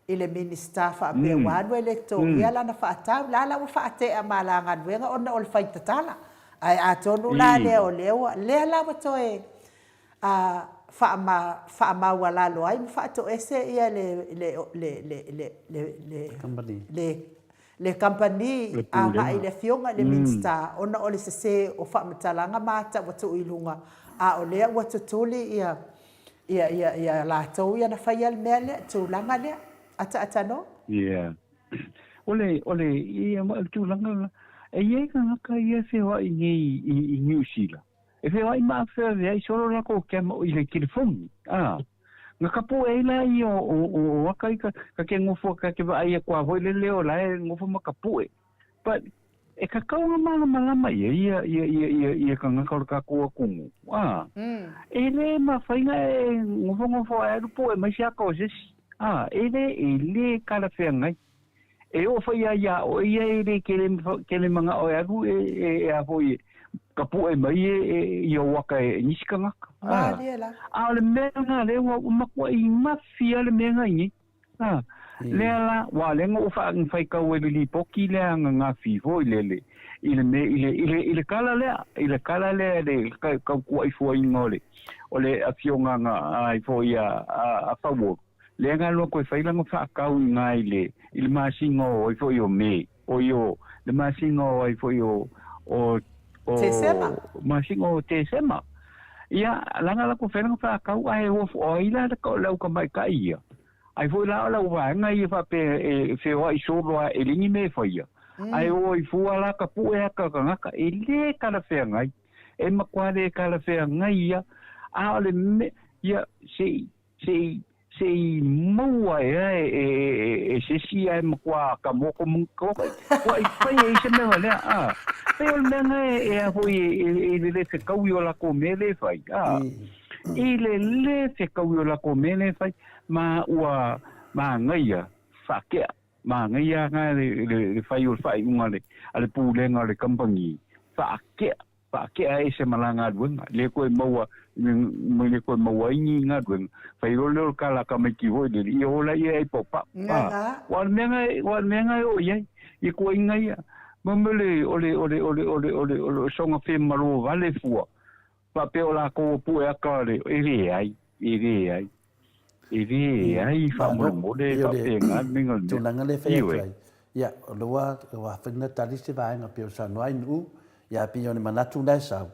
i le Minisita faapea ua alu e le totogia lana faatau. La la ua faatea ma la galuega ona o le fai tatala. Ae atonu la lea o lea ua lea la ua toe a faama faamaualalo ai ma faatoese ia le le le le le le le le le kamupani agai i le afioga i le Minisita ona o le sese o faamatalaga ma ata ua tuu i luga, a o lea ua tutuli ia ia ia ia latou ia na faia le mea lea, tulaga lea. Ataatanoa. Yeah. O le, o le, ia, o le tulaga lena. E i ai tagata ia e feoai nei i, i Niu Sila. E feoai ma afeaveai solo lakou kema i le telefoni. A. Na ka poʻe ai la ia o, o, o, o aka i ka, ka ke ngofo, ka ke vaai aku a foi le leo la e ngofo ma ka poʻe. But, e kakau nga malamalama ia, ia, ia, ia, ia, ia kangaka o le kakou atunuu. A. E le mafai na e ngofo ngofo ae alu poʻe mai se aka o se isi. A. E le, e le kalafeagai. E oo foi ia iā oe ia e le kele, kele manao e alu e, e, e a foi e, ka puʻe mai e, e, i ou aka e nisi kangaka. A, Malie la. a o le mea lena lea ua, ua matuai mafi lava le mea na i nei. A, lea la, ua lea na ou fa, na faitau ai i le lipoti lea na gafi foi lele, i le mea, i le, i le, i le tala lea, i le tala lea le ka, tautuaifuaina o le, o le afioga na ai foi a, a, a Fauolo. Lea na alu atu e fai lana faatau i ina i le, i le masina o ai foi o Me, oi o, le masina o ai foi o, o, o, Tesema. masina o Tesema. Ia, lana latou fai lana faatau, ae ua, o ai la le au tamaitai ia? Ai foi la o lau vaega ia faapea e feoai solo a e le ni mea e faia. Ae o ai fua la ka puʻe aka tagata, e le talafeagai. E matua le talafeagai ia, a o le mea, ia, se i, Se i, se i maua ea e, e, e, e se isi ae matua ka moko moko kua i fai ai se mea lea, a. Pei o le mea na e, e a foi e, e, e le le fekaui o lako mea le fai, a. I le le fekaui o lako mea le fai, ma ua manaia whaakea, manaia nga le, le, le fai o le whaaiunga le, a le pulega o le kampangi, whaakea Paakea ese ma la galuega, le koe maua, le koe maua ai ni galuega. Fai loa lea o le kala ka maiki foi lele, ia ola ia ai paupau. Nga. Ua o le mea nga, ua o le mea nga e oo i ai, i kuaiga ia. Mo mea le, o le, o le, o le, o le, o le, o le soga fe malo vale fua. Faapea o lakou o pue aka le, e leai, e leai. E leai faamolemole e faapena le mea o le mea. Tulaga lea e fai atu ai, ia, o lea ua ua fai na tali se vaega pei o saunoa ai Nu'u, ia pei o le manatu la e sau,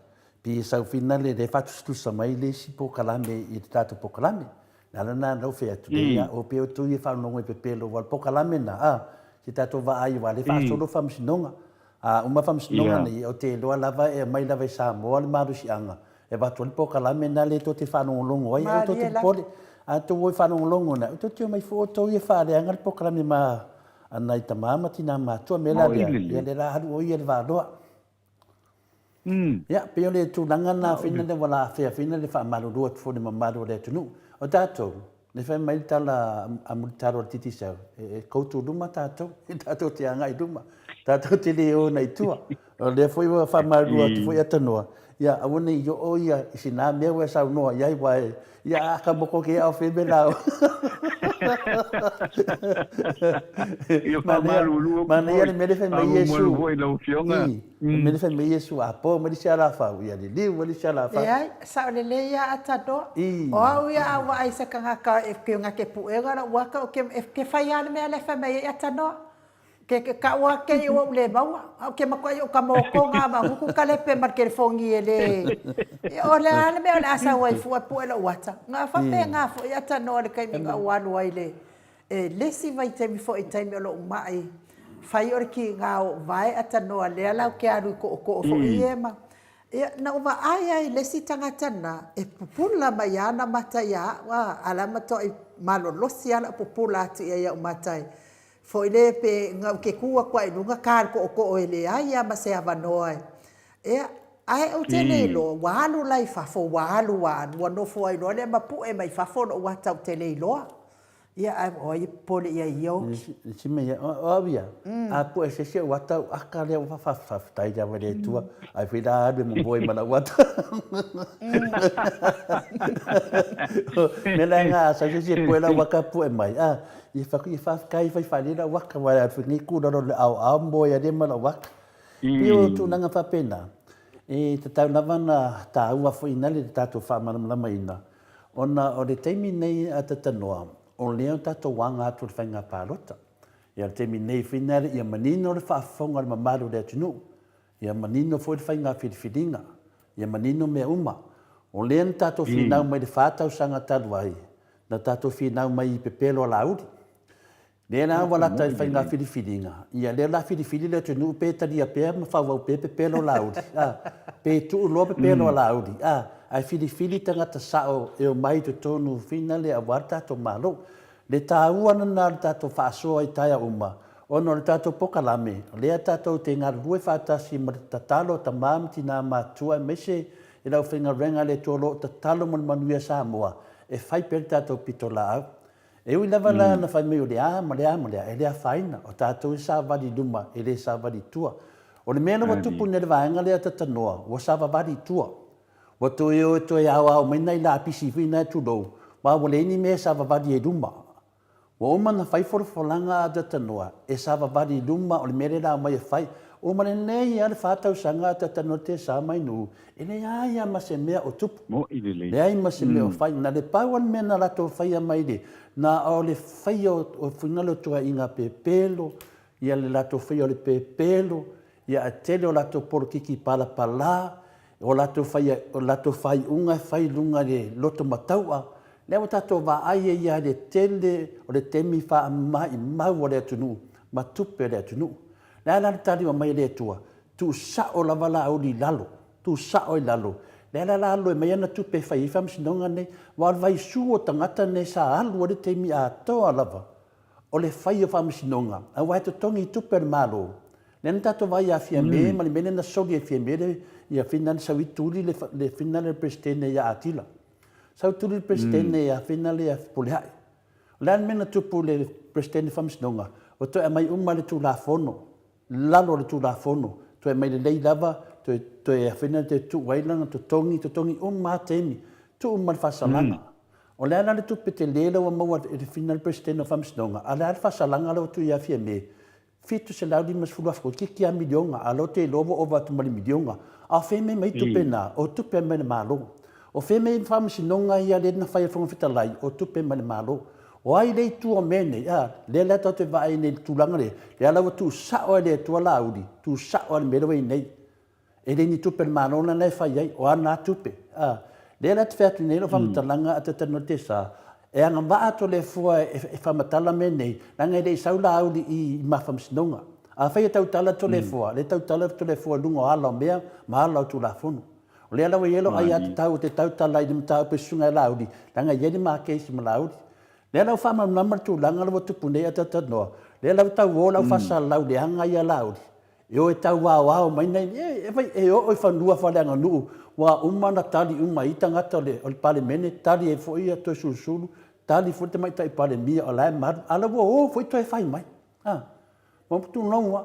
pei e sau finale lea e faatusatusa mai le isi polokalame i le tatou polokalame. Le ala lena na ou fai atu nei, ia, o pei o outou ia e faalogologo i pepelo aua o le polokalame lena, a, se tatou vaai aua o lea e faasolo faamasinoga. A uma faamasinoga nei, ou te iloa lava e aumai lava i Samoa le malosiaga E avatu ai le polokalame lena lea tou te faalogologo ai, aua tou te popole. A outou o e faalogologo na, tou te omai fua outou ia e faaleaga le polokalame ma a nai tama ma tina matua. Mea la lea, ia lea la alu o ia i le valoa. Ia, pei o le tulaga lena fina lea ua la afea fina le faamalulu atu foi i le mamalu o le atunuu. O tatou, Ne fai mai le tala a Mulitalo o le Digicel, e koutou luma tatou, tatou te agai i luma, tatou te le o i tua. O lea foi ua faamalulu atu foi Atanoa, ia aua ne i oo ia i sina mea ua e saunoa i ai, aua e, ia a ka moko ke ao fe me la o. Ia faamalulu atu Manaia le mea lea fai mai Iesu. Faamalulu foi i lau Afioga. Le mea lea fai mai Iesu, a po mai le isi alafau, ia liliu mai le isi alafau. Leai, sao lelei ia Atanoa. O au ia a vaai i se tagata e ke gake puega lou aka o ke ke fai lava le mea lea e fai mai ai Atanoa. Ke ke kau a ke i ou le maua. A o ke makuai o ka mokoga ma nguku ka lepe ma le kelefongi e le o le a le mea o le a sau ai fua e pue lou ata. Nga faapena foi Atanoa i le taimi na ou alu ai le E le isi vaitaimi foi i taimi o lou mai, fai o le kiga o vae atanoa lea la ou te alu i tootoo foi ia ma, ia, na ou vaai ai i le isi tagata na, e pupula mai lava ana mata ia au, a, a la matuai malolosi lava lau pupula atu i ai i au mata e, foi le pe na ou te tu atu lava i luga ta le tootoo e leai lava ma se avanoa e, ia, ae ou te le iloa, ua alu la i fafo, ua alu ua alu, ua nofo ai loa lea ma pue mai fafo lou ata ou te le iloa. Ia, ae o ai e popole i ai ia oki? Si mea, o au ia, a pue se isi ou ata ou aka lea ua faafetai lava i le Atua, ai foi la alu e momoe ma lau ata. Mea la nga sau se isi e pue lau aka pue mai, a, ia fai ia faafetai fai faale lau aka, wa alu foi nei ku lalo le ao ao moe ale ma lau aka. Pei o tulaga faapena, e tatau lava na taua foi ina le tatou faamalamalamaina, Ona o le taimi nei a Tatanoa, o lea o tatou aga atu i le faiga palota. Ia o le taimi nei foi na ia manino le faafofoga a le mamalu o le atunuu, ia manino foi le faiga filifiliga, ia manino mea uma. O lea na tatou finau mai le fa tausaga talu ai, na tatou finau mai i pepelo a Laauli. Lea la ua lata i le faiga filifiliga, ia lea la filifili le atunuu pe talia pea ma faaauau pea pepelo Laauli, a, pe tuu loa pepelo a Laauli, a, ae filifili tagata sao e omai i totonu finale aua le tatou Malo. Le taua lena o le tatou faasoa i taeao uma, ona o le tatou pokalame, lea tatou te galulue faatasi ma le tatalo a tama ma tina matutua aemaise i le aufaigaluega a le Atua o lo o tatalo mo le manuia Samoa, e fai pea le tatou pitolaau. E ui lava la na fai mai o le a ma le a ma le a, e le afaina, o tatou e savali i luma, e le savali i tua. O le mea la ua tupu nei i le vaega lea Tatanoa, ua savavali i tua. Ua toe o e toe aoao mai nai lapisi foi na e tulou, aua ua leai ni mea e savavali ai i luma. Ua uma ona fai folafolaga a Tatanoa, e savavali i luma, o le mea lea la omai e fai. Ua uma lelei lava le fa tausaga a Tatanoa Tesa mai Nuu, E leai lava ma se mea o tupu. Moʻi lelei. Leai ma se mea o fai. Na le pau lava le mea na latou faia mai le, na o le faia o fuainumera o tuaiga pepelo, ia le latou faia o le pepelo, ia ae tele o latou polokiki palapala, o latou faia, o latou faaiuga e fai i luga i le loto mataua. Lea ua tatou vaai ai lava i le tele o le taimi faamaimau a le atunuu ma tupe a le atunuu. Le a la le tali ua aumai e le Atua? Tuu sao lava Laauli i lalo, tuu sao i lalo. Lea la la alu ai mai ana tupe e fai ai faamasinoga nei. Aua o le vaisu o tagata nei sa alu ai le taimi atoa lava o le fai o faamasinoga, aua e totogi i tupe a le Malo. Lea na tatou vaai ia Fiame ma le mea lea na soli e Fiame le, ia Fina na sau i tuli le, le Fina le Peresetene ia Atila. Sau tuli le Peresetene ia Fina le ia Fepuleai. O le a le mea na tupu i le Peresetene Faamasinoga? Ua toe aumai uma le Tulafono lalo o le Tulafono, toe aumai lelei lava, toe, toe afena toe tuu ai lana totogi, totogi uma lava taimi, tuu uma le faasalaga. O le a la le tupe tele lea ua maua e le fina le Peresetene o Faamasinoga, a o le a le faasalaga lea ua tuu ia Fiame? $750,000, toeitiiti lava miliona, a o lea ou te iloa ua ova atu ma le miliona. A o fea e aumai mai ai tupe na? O tupe mai le Malo. O fea e aumai ai faamasinoga ia lea na fai e le Fofoga Fetalai? O tupe mai le Malo. O ai le itu o mea nei? A, lea la tatou te vaai nei i le tulaga lea, lea la ua tuusao e le Atua Laauli, tuusao lava le mea lea ua i ai nei. E le ni tupe a le Malo lena e fai ai, o ana lava tupe. A, lea la te fai atu nei lau faamatalaga a Tatanoa Tesa, e agavaa atu le Afua e faamatala mea nei, leaga e le i sau Laauli i ma faamasinoga. Afai e tautala Toleafoa, lea e tautala Toleafoa i luga o ala o mea ma ala o Tulafono. O lea la ua i ai lou aiatatau ou te tautala i le mataupu e susuga ia Laauli, leaga e i ai le ma case ma Laauli. Lea la ua faamalamalama le tulaga la ua tupu nei a talatalanoa, lea la ua tau o le au faasalalau leaga ia Laauli, e o e tau aoao mai nai, e, e, e oo i fanua faaleaganuu, ua uma ona tali uma ai tagata o le, o le Palemene, tali ai foi ia Toesulusulu, tali foi le Tamaitai Palemia o la e malu, a o la ua o foi toe fai mai. A, ma tulou lava.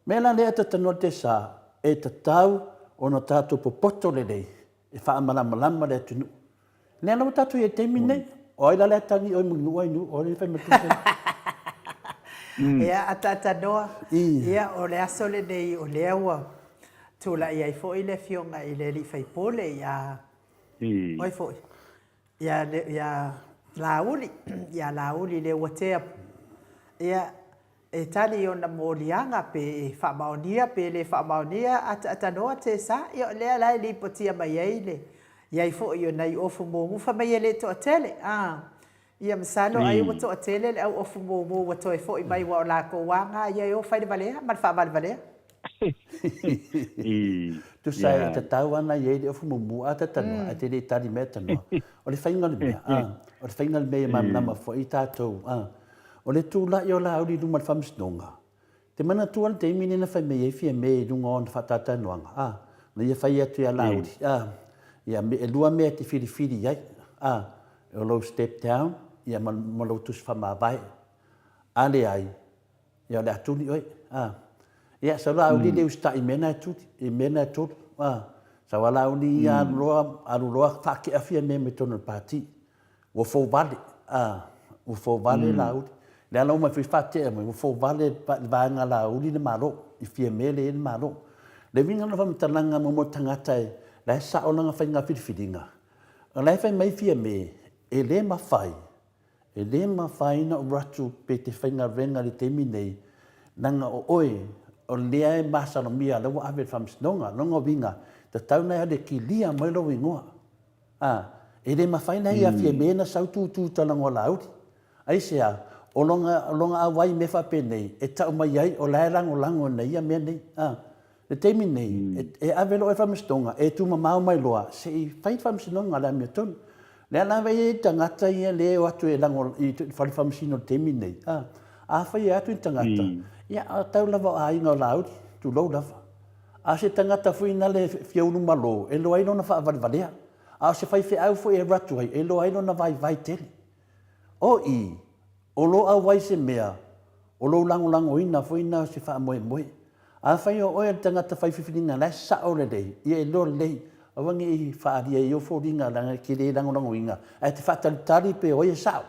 Mea la lea e talanoa le Tesa, e tatau ona tatou popoto lelei e faamalamalama le atunuu. Lea la ua tatou i ai i le taimi lenei. O ai la le atagi i oe Mulinuu ai nuu, o ai le fai mai tupe. Ia, a talanoa, ia, o le aso lenei o lea ua tulai ai foi le Afioga i le sui usufono ia, o ai foi? Ia, ia Laauli, ia Laauli Leuatea, ia, e tali i ona moliaga pe e faamaonia pe le faamaonia ataatanoa tesa, ia o lea la e lipotia mai ai le i ai foi o nai ofu mumu, fai mai e le toatele, a, ia masalo ai ua toatele le au ofu mumu ua toe foi mai aua o lakou aga ia e o fai le valea ma le faavalevalea. Tusa e tatau ana i ai le ofu mumu a tatanoa, ae te le i tali mai a tanoa. O le faiga o le mea, a, o le faiga o le mea ia malamalama foi tatou, a. O le tulai o Laauli i luma o le Faamasinoga, te manatua le taimi lea na fai mai ai Fiame i luga o ana faatalatalanoaga, a, na ia fai atu ia Laauli, a, ia, e lua mea e te filifili i ai, a, o lou step down, ia ma, ma lou tusi faamavae. A leai, ia o le a tuli oe. A. Ia, sau Laauli le usitai i mea na e tuli, i mea na e tolu. A. Sau a Laauli ia alu loa, alu loa faatea Fiame mai totonu o le Pati. Ua fouvale, a, ua fouvale Laauli. Le ala uma foi faatea mai, ua fouvale le vaega a Laauli le Malo, i Fiame lea e i ai le Malo. Le uiga o le faamatalaga mo mo tagata e, la e sao lana faiga filifiliga, o la e fai mai Fiame, e le mafai, e le mafai ona ou atu pe te faigaluega i le taimi nei, leaga o oe, o lea e masalomia, lea ua ave i le faamasinoga. Lona uiga, tatau ona e alu e kilia mai lou igoa. A, e le mafai la ia Fiame na sau tutu i Talanoa Laauli. Aisea? O lona, o lona auai i mea faapenei, e tau mai ai o la e lagolago ina ia mea nei. A, le taimi nei, e, e ave loa i le faamasinoga, e tumamao mai loa se i fai le faamasinoga a le amiotonu. Lea lava e i ai tagata ia lea e o atu e lago i le fale faamasino i le taimi nei. A, afai e atu ni tagata, ia, tau lava o aiga o Laauli, tulou lava. A o se tagata foi na le fia ulu malo, e loa ai lona faavalevalea. A o se faifeau foi e alu atu ai, e loa ai lona vaivai tele. O i, o lo auai se mea, o lou lagolagoina foi na o se faamoemoe. Afai o oe o le tagata fai filifiliga la e sao lelei, ia e loa lelei, aua ne i faaalia i ou foliga leaga e te le lagolagoina, ae te faatalitali pe o ai e sao.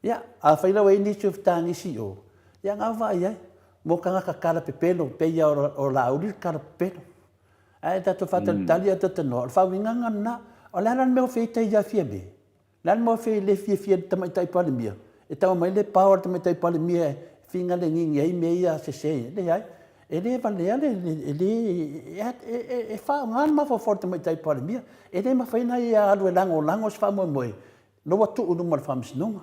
Ia, afai la ua i ai nisi o fetagisi i o, ia na o vaai ai, mo tagata tala pepelo, pei lava o Laauli le tala pepelo. Ae tatou faatalitali ae talanoa, o le faauigaga lena. O le a la le mea ua feita ai ia Fiame? O le a le mea ua fei le fiafia i le Tamaitai Palemia? E tau mai le power a le Tamaitai Palemia e fingalegigi ai mea ia sese ia. Leai, e le valea le, e le, e faaaoga le mafaufau o le Tamaitai Palemia. E le mafai ona ia alu e lagolago se faamoemoe Na ua tuu i luma o le Faamasinoga.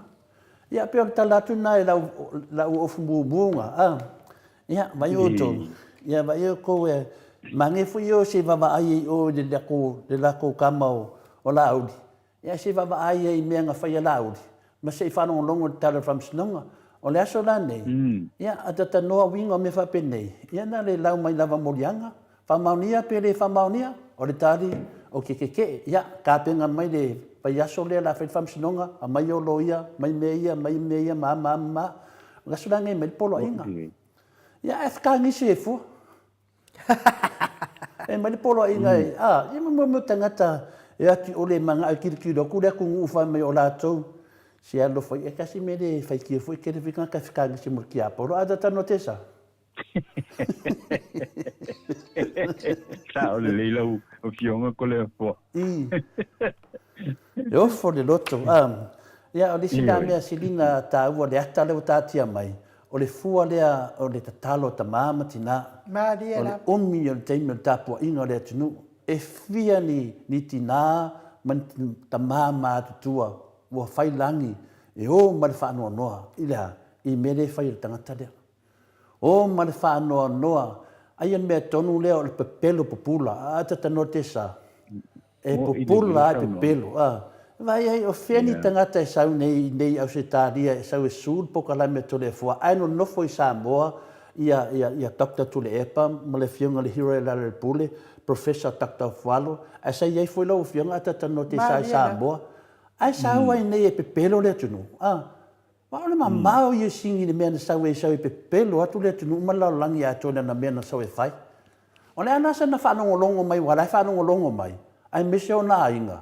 Ia, pei o le tala atu lena i lau, lau ofu mumu na, a. Ia, vaai outou, ia, vaai outou e, manaia foi o se i vaavaai ai i o i le latou, le latou tama o, o Laauli, ia se i vaavaai ai i mea na fai e Laauli, ma se i faalogologo i le tala o le Faamasinoga. O le aso la nei, ia, a talanoa uiga o mea faapenei, ia na le lau mai lava moliaga, Faamaonia pe le faamaonia? O le tali, Ou te tetee. Ia, tapena mai le vaiaso lea o le a fai le faamasinoga, aumai ou loia, aumai mea ia, aumai mea ia, ma a ma a ma a. O le aso la lenei e aumai le poloaiga. Ia, ae fetagisi ai fua. E aumai le poloaiga e, a, ia ma mea o tagata e atu i o le manao e tilotilo atu le atunuu fai mai o latou, se alofa ia, e tasi mea le faitio foi, tele foi tagata e fetagisi mo le tiapolo. A talanoa tesa? Sao lelei lau afioga ko le afoa. E ofo le loto. Ia, o le isi la mea sili ona taua le ata lea ua taatia mai, o le fua lea o le tatalo a tama ma tina. Malie O le lava. umi o le taimi o le tapuaiga o le atunuu, e fia ni, ni tina ma ni tama matutua ua fai lagi e o ma le faanoanoa i le a? I mea lea e fai e le tagata lea. O ma le faanoanoa, aia le mea tonu lea o le pepelo pupula, a ta tanoa te sa. E pupula a e pepelo, a. Vaai ai, o fea ni tagata e sau nei i nei Ausetalia e sau e su le pokalame a Toleafoa, ae nonofo i Samoa ia, ia, ia Doctor Tuilaepa ma le Afioga i le Hero Lealailepule, Professor Doctor Fualo, ae sa i ai foi lau Afioga a ta tanoa te sa i Samoa. Ae sau ai nei e pepelo le atunuu, a. Aua o le mamao ia sigi i le mea na sau ai sau e pepelo atu le atunuu ma le lalolagi atoa i lana mea na sau e fai. O le a la sana faalogologo mai aua o la e faalogologo mai, aemaise ona aiga,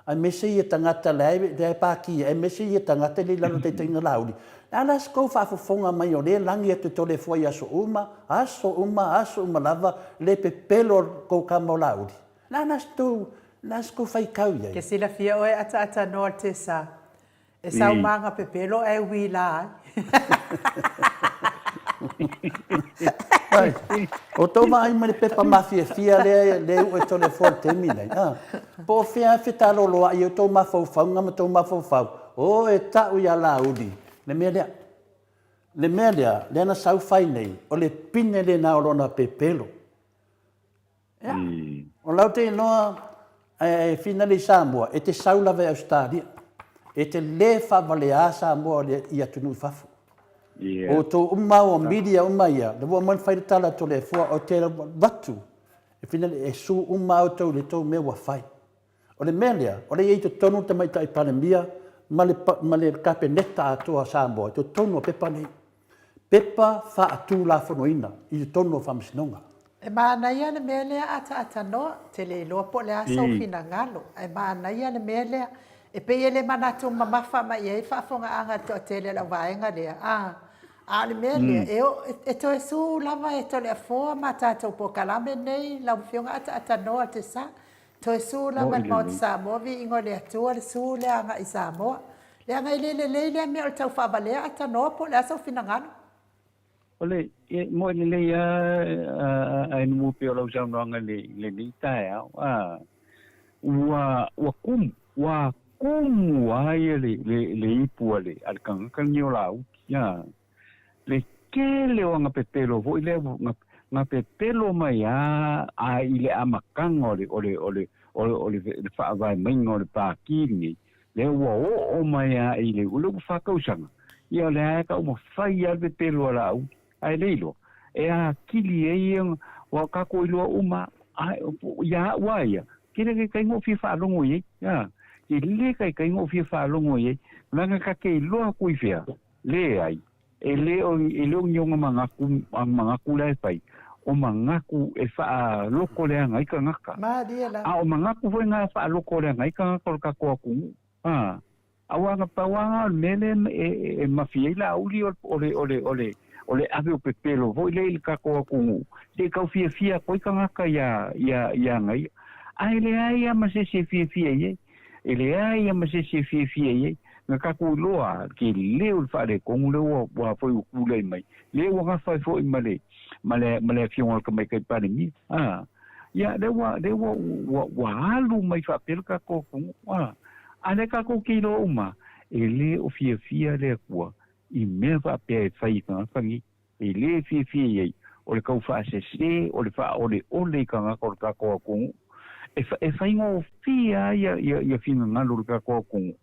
aemaise ia tagata la e pati ai, aemaise ia tagata lea i lalo o taitaiga Laauli. O le a la se tou faafofoga mai o lea e lagi atu e Toleafoa i aso uma, aso uma, aso uma lava le pepelo o le tou tama o Laauli. O le a la se tou, o le a se tou faitau i ai? Ke silafia oe ataatanoa le tesa E sau ma pepelo ae uila ai. Ai, o tou vaai mai le pepa mafiafia lea le u e tole fua le taimi nei. Ah, po o fea fetaloloai o tou mafaufauga ma tou mafaufau. O e tau ia Laauli le mea lea. Le mea lea, lea na sau fai nei, o le pine lena o lona pepelo. Ia, o lau te iloa e finale i Samoa, e te sau lava i Ausetalia. E te le faavaleā Samoa i atunuu i fafo. O outou uma o media uma ia, le ua uma ona fai le tala a Toleafoa, o te avatu e finale e sue uma outou i le tou mea ua fai. O le mea lea, o lea e i ai i totonu le Tamaitai Palemia ma le, ma le Kapeneta atoa a Samoa i totonu o pepa nei. Pepa faatulafonoina i totonu o Faamasinoga. E manaia le mea lea ataatanoa, te le iloa po o le a sou finagalo, ae manaia le mea lea. E pei e le manatu mamafa mai i ai le faafofogaaga a le toatele o le auvaega lea, a, a o le mea lea, e oo, e toe su lava e Toleafoa ma tatou polokalame nei, lau Afioga Ataatanoa te sa. Toe su lava e le Maota Samoa, viiga o le Atua le su lea agai i Samoa. Leaga e le lelei lea mea o le tau faavalea Atanoa po o le a sou finagalo. O le, e moe lelei lava ae nuu pei o lau saunoaga i lenei taeao, a, ua, ua kumu, ua kumu lava ia le, le, le ipu a le, a le tagata lenei o Laauli, a. Le tele o aga pepelo foi lea, na pepelo mai lava a i le amataga o le, o le, o le, o le, o le faavae maiga o le Pati lenei, lea ua oo mai lava i le, o lea ua faatausaga, ia o lea lava e taumafai lava le pepelo a Laauli, ae le iloa e atili ai ia, aua o tatou iloa uma lava, ia au lava ia, ke le taitai na ou fia faalogo i ai, a, ke le taitai na ou fia faalogo i ai, leaga ta te iloa atu i fea, leai, E le o, e le o ni ona manatu, manatu la e fai, o manatu e faalokoleaga ai tagata. Malie lava. A o manatu foi na e faalokoleaga ai tagata o le tatou atunuu. A, aua na pau lava o le mea lea e, e, e mafi ai Laauli o, o le, o le, o le, o le ave o pepelo foi lea i le tatou atunuu, se i tau fiafia atu ai tagata ia, ia, ia ia. Ae leai lava ma se isi e fiafia i ai. E leai lava ma se isi e fiafia i ai. Na tatou iloa lava, tele o le faaletonu lea ua, ua foi ua tulai mai, lea ua gafa ai foi ma le, ma le, ma le Afioga i le Tamaitai Palemia. A, ia, lea ua, lea ua, ua, ua alu mai faapea le tatou atunuu. A, a lea tatou te iloa uma, e le o fiafia le Atua i mea faapea e fai i tagata nei. E le fiafia i ai, o le tau faasese, o le faaoleole i tagata o le tatou atunuu. E, e faigofie lava ia, ia, ia finagalo o le tatou atunuu.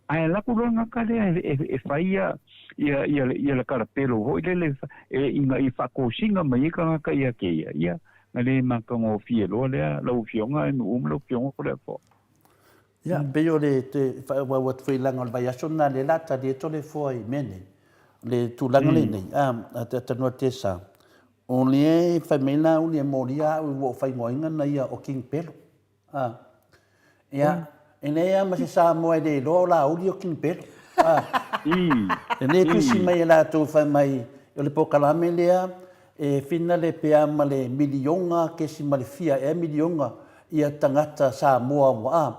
Ae alu atu loa le tagata lea e, e, e fai ia, ia, ia, ia le kalapelo foi lele e, ina ia faatosina mai ai tagata ia te ia, ia, na le matagofie loa lea lau Afioga e nuu ma lau Afioga Toleafoa. Ia, pei o le te whaauau atu foi langa o le vaiaso lena lea la tali ai Toleafoa i mea nei. Le tulaga lenei, a, a te atanua te sa, o lea e fai mai la uli e molia au ua o faingoaina na ia o King Pelo. A, ia, e leai lava ma se Samoa e le iloa o Laauli o King Pelo. A, e le tusi mai e latou fai mai o le polokalame lea e finale pea ma le miliona kesi ma le fia ea miliona ia tagata Samoa ua a.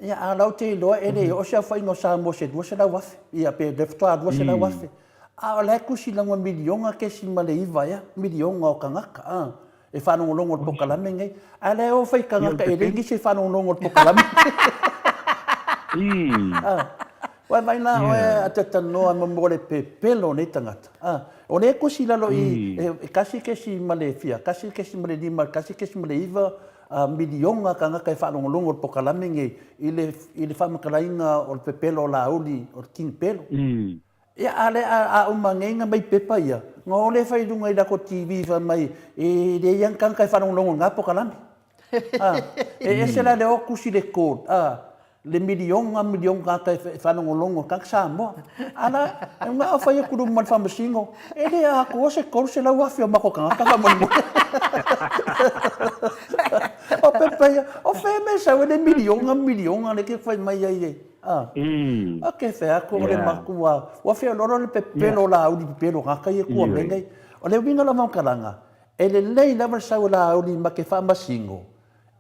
Ia, a lau te iloa e le oo se aofaiga o Samoa se 200,000, ia pe le faatoa 200,000. A o la e tusi lana miliona kesi ma le iva ea, miliona o tagata, a, e faalogologo i le polokalame lenei. A o la e o fai tagata e leai nisi e faalogologo i le polokalame. A, uae mai la oe a te talanoa mo le pepelo o nei tagata. A, o lea e tusi i lalo i, e kasi kesi ma le fia, kasi kesi ma le lima, kasi kesi ma le iva, miliona tagata e faalogologo i le polokalame lenei i le, i le faamatalaina o le pepelo o Laauli, o le King Pelo. Ia, a le, a, a uma nei na mai pepa ia, na o lea fai i luga i lako TV fai mai, e leai lava ni tagata e faalogologo i lena polokalame. A, e ese la le o tusi le code, a, le miliona miliona tagata e faalogologo, tagata Samoa. A la, e na o fai atu luma ma le faamasino, e le atoa se 300,000 o matou tagata faamolemole. O pepa ia, o fea mea e sau ai le miliona miliona lea e te fai mai ai e, a. A ke fea atu o le matua, ua feoloolo le pepelo o Laauli pepelo tagata ia e tua mai nei. O le uiga o lau faamatalaga, e lelei lava le sau o Laauli ma ke faamasino,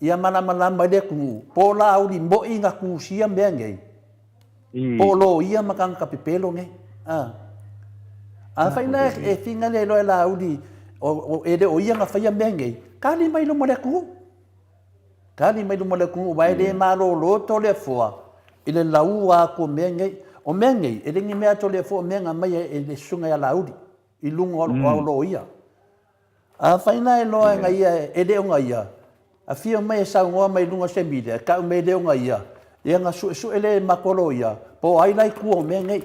Ia malamalama i le atunuu, po o Laauli moi na tusia mea nei, po o loia ma tagata pepelo nei. A. Afai la e finagale loa e Laauli e le o ia na faia mea nei, kali mai luma o le atunuu. Kali mai luma o le atunuu, aua e le malolo Toleafoa i le laua atu o mea nei. O mea nei, e le ni mea a Toleafoa, o mea na aumai e le susuga ia Laauli i luga o au loia. Afai la e loa e na ia e le o na ia, afio mai e saunoa mai i luga o se media, e tau mai e le o na ia, ia na suesue lea e matou loia, po o ai la i tua o mea nei.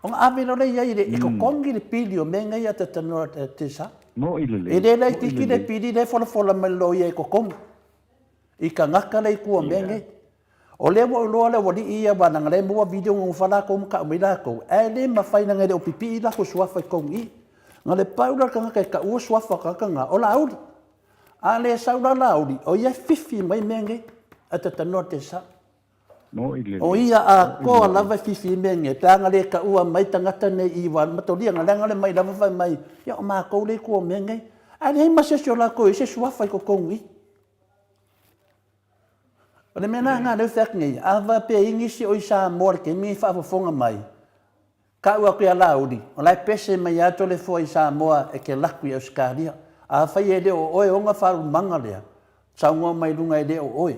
Ona ave loa lea i ai e totogi le pili o mea nei a te tanoa te sa. E le laitiiti le pili lea e folafola mai le loia e totogi i tagata la i tua o mea nei. O lea ua ou iloa le aualii ia aua leaga la e maua video gagaufa lakou ma kau mai lakou, ae le mafai leaga e le o pipii lakou suafa i totonu i i. Na o le pau la o le tagata e taua suafa o tagata na, o Laauli. A le sau la Laauli, o ia e fifi mai mea nei, ae talanoa i le Tesa. O ia atoa lava e fifi ai mea nei, pe a na le taua mai tagata nei i aua matolia na leaga le mai lava fai mai, ia o matou lea e i tua o mea nei. Ae leai ma se isi o latou e i ai se suafa i totonu i i. O le mea la lena lea ou te fai atu nei, a faapea e i ai nisi o i Samoa i le taimi lenei e faafofoga mai, tau atu ia Laauli, o la e pese mai lava Toleafoa i Samoa e te alu atu i Ausetalia. Afai e le o oe e ona faaulumaga lea, saunoa mai i luga e le o oe.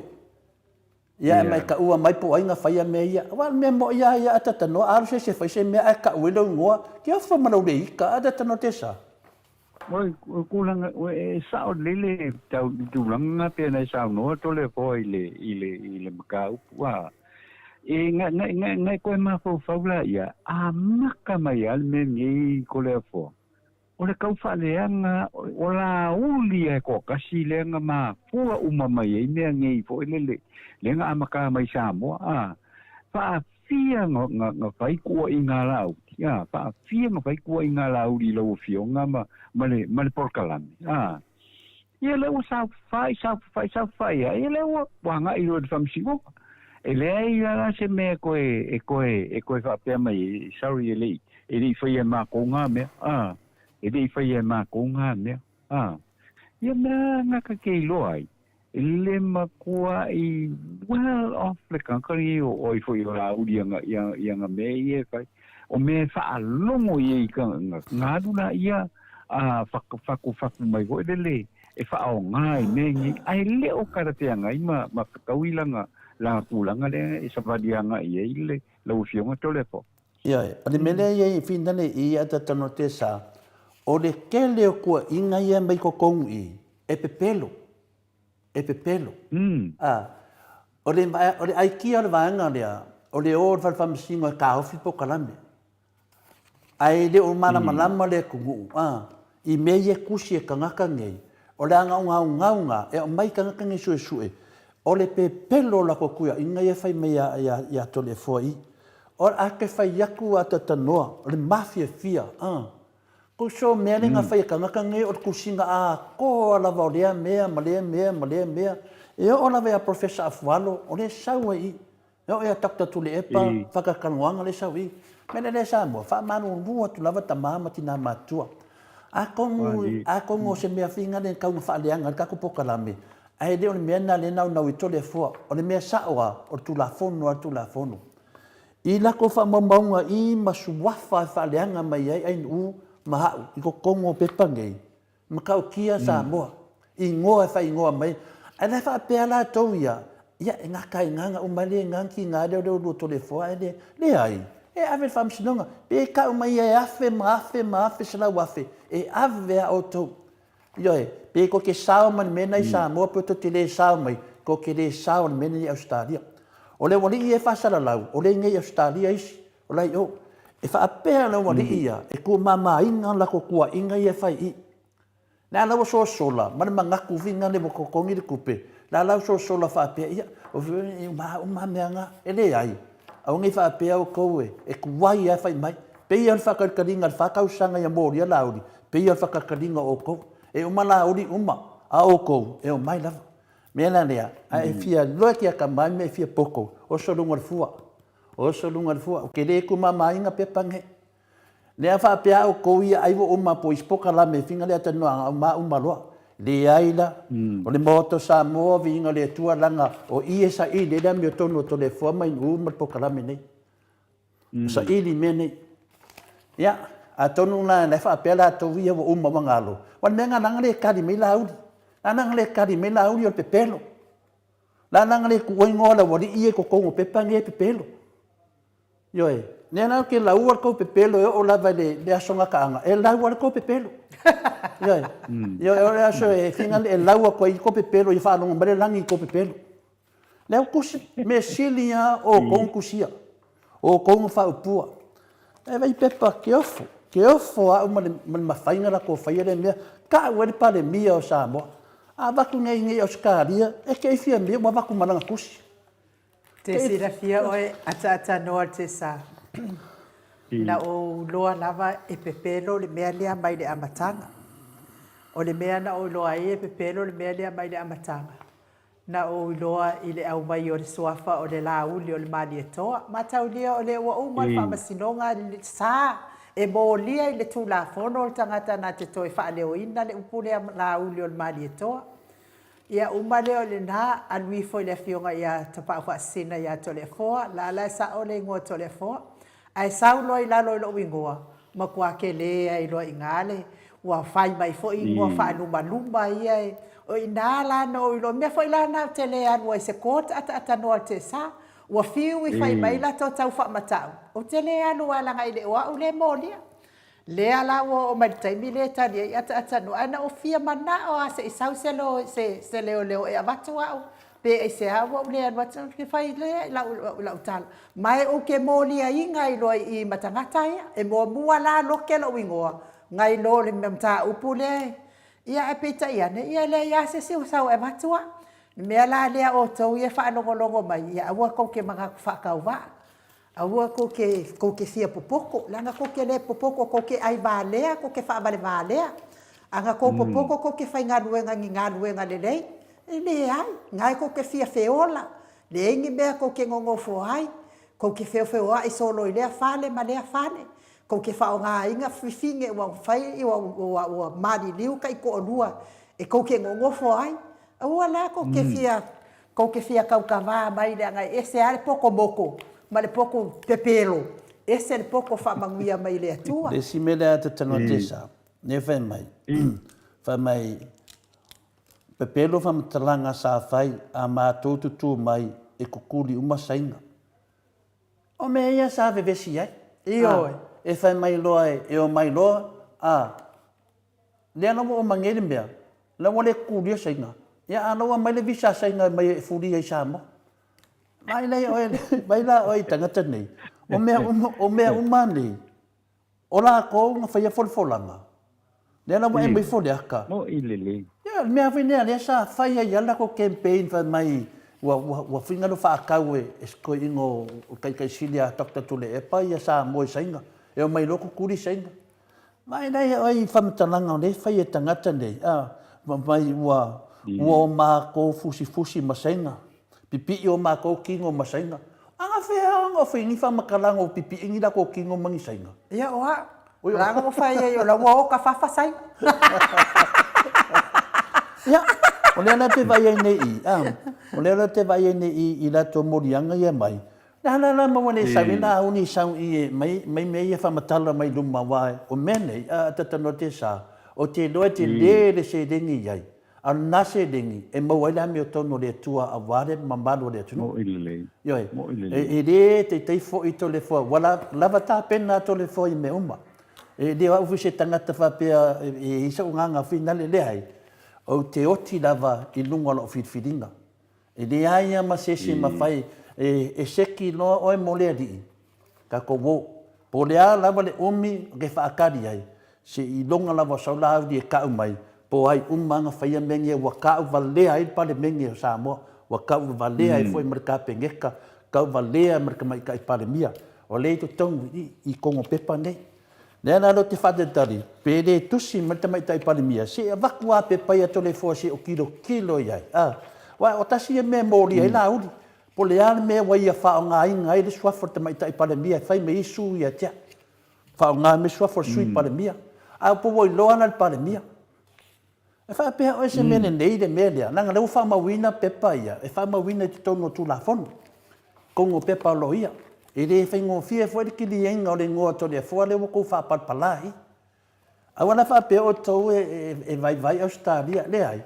Ia ae mai taua mai po o ai na faia mea ia. Aua o le mea moi lava ia a ta tanoa, a alu se isi e fai se mea ae tau ai lou igoa, ke ofa ma lou le ita, a ta tanoa te sa. Oi, o tulaga, e sao lelei le tau tulaga na pei ona e saunoa Toleafoa i le, i le, i le mataupu, a. E nga, nga, nga, nga e koe mafaufau la ia, amata mai lava le mea lenei Toleafoa, o le tau faaleaga, o Laauli lava e toatasi lea na mafua uma mai ai mea nei foi lele, lea na amata mai Samoa, a. Faafia na fai tuuaiga a Laauli, a, faafia na fai tuuaiga a Laauli i lau Afioga ma, ma le, ma le polokalame, a. Ia lea ua saofai, saofai, saofai lava, ia lea ua, ua agai loa i le Faamasinoga. E leai la la se mea e toe, e toe, e toe faapea mai ai, sorry e le i, e le i faia e matou na mea, a, e le i faia e matou na mea, a. Ia mea na ta te iloa ai, le matuai well off le tagata lenei o oi foi o Laauli i ana mea ia e fai. O mea e faalogo i ai i tagata, na alu laia a fatufatu mai foi lele e faaaoga i mea nei, ae le o talafeagai ma fetaui lana tulaga lea e savali agai i ai le lau Afioga Toleafoa. Ioe, o le mea lea e i ai finale i ia talanoa te sa, o le tele o tuuaiga ia mai totonu i i, e pepelo, e pepelo. A, o le, o le aikia o le vaega lea, o le o i le fale faamasino e taofi polokalame. Ae le o malamalama le atunuu, a, i mea ia e tusi e tagata nei, o le aga ogaogauga e aumai tagata nei suesue, o le pepelo o latou tuiaiga ia e fai mai ia, ia, ia Toleafoa i. O, a te fai atu a talanoa, o le mafiafia, a. Tusa o mea lea na fai e tagata nei o le tusiga atoa lava o lea mea ma lea mea ma lea mea. E oo lava ia Professor Afualo, o lea e sau ai i i. E oo ia Doctor Tuilaepa, Fakatalanoaga lea e sau i i. O le mea lea lea Samoa, faamalulu atu lava tama ma tina matutua. Atonu, atonu o se mea fina lea e tau ina faaleaga ai le tatou polokalame, ae le o le mea lena lea e naunau ai Toleafoa. O le mea sao lava, o le Tulafono lava le Tulafono. I latou faamaumauga i ma suafa e faaleaga mai ai Ainuu ma a'u i totonu o pepa nei, matautia Samoa, igoa e faaigoa mai, ae la e faapea latou ia, ia e gata ai na uma le na tiga lea o le ulua Toleafoa ae le, leai, e ave i le Faamasinoga, pe tau mai ia e afe ma afe ma afe 100,000, e ave a outou. Ioe, pe tou te sao mai le mea lena i Samoa pe tou te le sao mai, tou te le sao i le mea lenei i Ausetalia. O le aualii ia e faasalalau, o lea i inei i Ausetalia isi, o la i o. E faapea le aualii ia e tuumamaina latou tuuaiga ia e fai i i. Le la ua sosola ma le manatu fina le ua totogi le tupe, la la ua sosola faapea, ia, e uma uma mea na. E leai, aua ne i faapea outou e tuai lava fai mai. Pei lava o le faatalitaliga i le fa tausaga ia molia Laauli, pei lava o le faatalitaliga o outou. E uma Laauli uma, a o outou, e omai lava. O le mea la lea, a e fia iloa e te atamai ma e fia poto, oso luga o le fua, oso luga o le fua. Ou te le tumamaina pepa nei. Lea faapea a outou ia ai ua uma po o isi polokalame finga lea talanoaga uma uma loa. Leai la. O le Maota o Samoa viiga o le Atua leaga o i e saili ai le amiotonu o Toleafoa ma Inu'u ma le polokalame nei. O saili mea nei. Ia, atonu la e faapea latou ia ua uma ua galo. Aua o le mea lena leaga le tali mai Laauli. Leaga le tali mai Laauli o le pepelo. Leaga le tuua igoa o le aualii ia i totonu o pepa nei e pepelo. Ioe, lea la ou te laua le tou pepelo e oo lava i le aso gataaga, e lau lava le tou pepelo. Ioe, ioe, o le aso e fina e lau atu ai le tou pepelo ia faalogo mai le lagi i le tou pepelo. Lea ua tusi, mea sili lava o outou na tusia, o outou na faaupua. E vaai pepa, ke ofo, ke ofo au ma le mafai ona latou faia lea mea. Tau ai le Palemia o Samoa. A avatu nei i Ausetalia, e te i fia mea ua avatu ma lana tusi. Te silafia oe ataatanoa Tessa, na ou iloa lava e pepelo le mea lea mai le amataga. O le mea na ou iloa ai e pepelo le mea lea mai le amataga, na ou iloa i le aumai o le suafa o le Laauli o le Malietoa. Mataulia o lea ua uma le faamasinoga sa e molia i le Tulafono le tagata na te toe faaleoina le upu lea Laauli o le Malietoa. Ia uma lea o lena, alu ifo i le afioga ia Tapaaufaasisina ia Toleafoa, la la e sao le igoa o Toleafoa, ae sau loa i lalo i lou igoa, matua tele ai loa i ina le, ua fai mai foi igoa faalumaluma ia e, o i ina la na ou iloa, o le mea foi la lena ou te le alu ai i se court ataatanoa i le tesa. Ua fiu i fai mai latou tau faamatau, ou te le alu lava leaga e le o au lea e molia. Lea la ua oo mai le taimi lea e tali ai ataatanoa, ae na ou fia manao lava se i sau se se se leoleo e avatu au, pe aisea ua ou le alu atu, ou te fai lea i lau, lau tala, ma e ou te moliaina ai loa i i ma tagata ia. E muamua la lote lou igoa, nai lo le mataupu lea e, ia ae peitai ane, ia e leai lava se isi o sau e avatu au. O le mea la lea outou ia e faalogologo mai, ia aua tou te manatu faatauvaa. Aua tou te, tou te fia popoto, leaga tou te le popoto, tou te ai valea, tou te faavale valea. A na tou popoto tou te faigaluega i ni galuega lelei. E leai, na e tou te fia feola, leai ni mea tou te nonofo ai, tou te feofeoai solo i lea fale ma lea fale, tou te faaaogaina fifine ua fai, ua, ua, ua maliliu taitoalua e tou te nonofo ai. Aua la tou te fia Kou te fia taukavā mai leaga e ese lava le poto moko ma le poto pepelo, ese le poto faamanuia mai le Atua. Le isi mea lea tatalo atu e sa, lea fai mai, fai mai, pepelo faamatalaga sa fai a matou tutū mai e kukuli uma Saina. O mea ia sa vevesi ai. Ioe. E fai mai loa e omai loa, a, Lea la ua omai nei le mea, la ua le kukulia Saina, ia a la ua aumai le visa a Saina e aumai e fulia i Samoa. Vaai la oe, vaai la oe i tagata nei, o mea uma, o mea uma nei, o lakou na faia folafolaga, lea la ua e aumai foliaka. Moʻi lelei. Ia, le mea foi lea lea sa fai ai lava le latou campaign fai mai ua, ua, ua finagalo faatau e, e si toeaina o le Taitaisili a Doctor Tuilaepa ia Samoa i Saina, e omai loa kukuli Saina. Vaai la ia oe i faamatalaga o lea e fai e tagata nei, a, fai mai ua, ua o makou fusifusi ma Saina, pipii o makou kino ma Saina. A na fea ona o fai ni faamatalaga o pipii ni lakou kino ma ni Saina? Ia o au, la na fai ai o la ua oka fafa Saina. Ia, o lea la te vaai ai nei i, a, o lea la te vaai ai nei i, i latou moliaga ia mai, Le ala la maua nei sau ina au ni sau i e mai mai mea ia whamatala mai luma wa o mea nei a tata no te sa o te loa te le le seleni i ai a o lena seleni e maua ai le amiotonu o le Atua aua le mamalu o le atunuu. Moʻi lelei. Ioe. Moʻi lelei. E le taitai foi Toleafoa ua lava tapena Toleafoa i mea uma. E le o au foi se tagata faapea e i ai sou agaga finale, leai. Ou te oti lava i luga o lau filifiliga. E leai lava ma se isi e mafai e seki loa oe mo le alii, tatou o. Po o le a lava le umi e faatali ai, se i loga lava o sau laauli e kau mai, po o ai uma na faia mea nei ua kau valea ai le Palemene o Samoa, ua kau valea ai foi ma le Kapeneta, kau valea ma le Tamaitai Palemia. O lea i totonu i i kogopepa nei. Lea la lou te faatalitali, pe le tusi mai le Tamaitai Palemia, se i avatu lava pepa ia Toleafoa se i o tilotilo i ai. A, aua o tasi ia mea e molia ai Laauli, po o le a le mea ua ia faaaogaina ai le suafa o le Tamaitai Palemia e fai mai ai sue ia te au. Faaaoga mai suafa o le Sui Palemia. A po ua iloa la le Palemia. E faapea oe se mea lelei le mea lea, leaga o lea ua faamauina pepa ia, e faamauina i totonu o Tulafono, totonu o pepa o loia. E le faigofie foi le kiliaina o le igoa o Toleafoa lea ua outou faapalapala ai. Aua la faapea outou e vaivai Ausetalia, leai.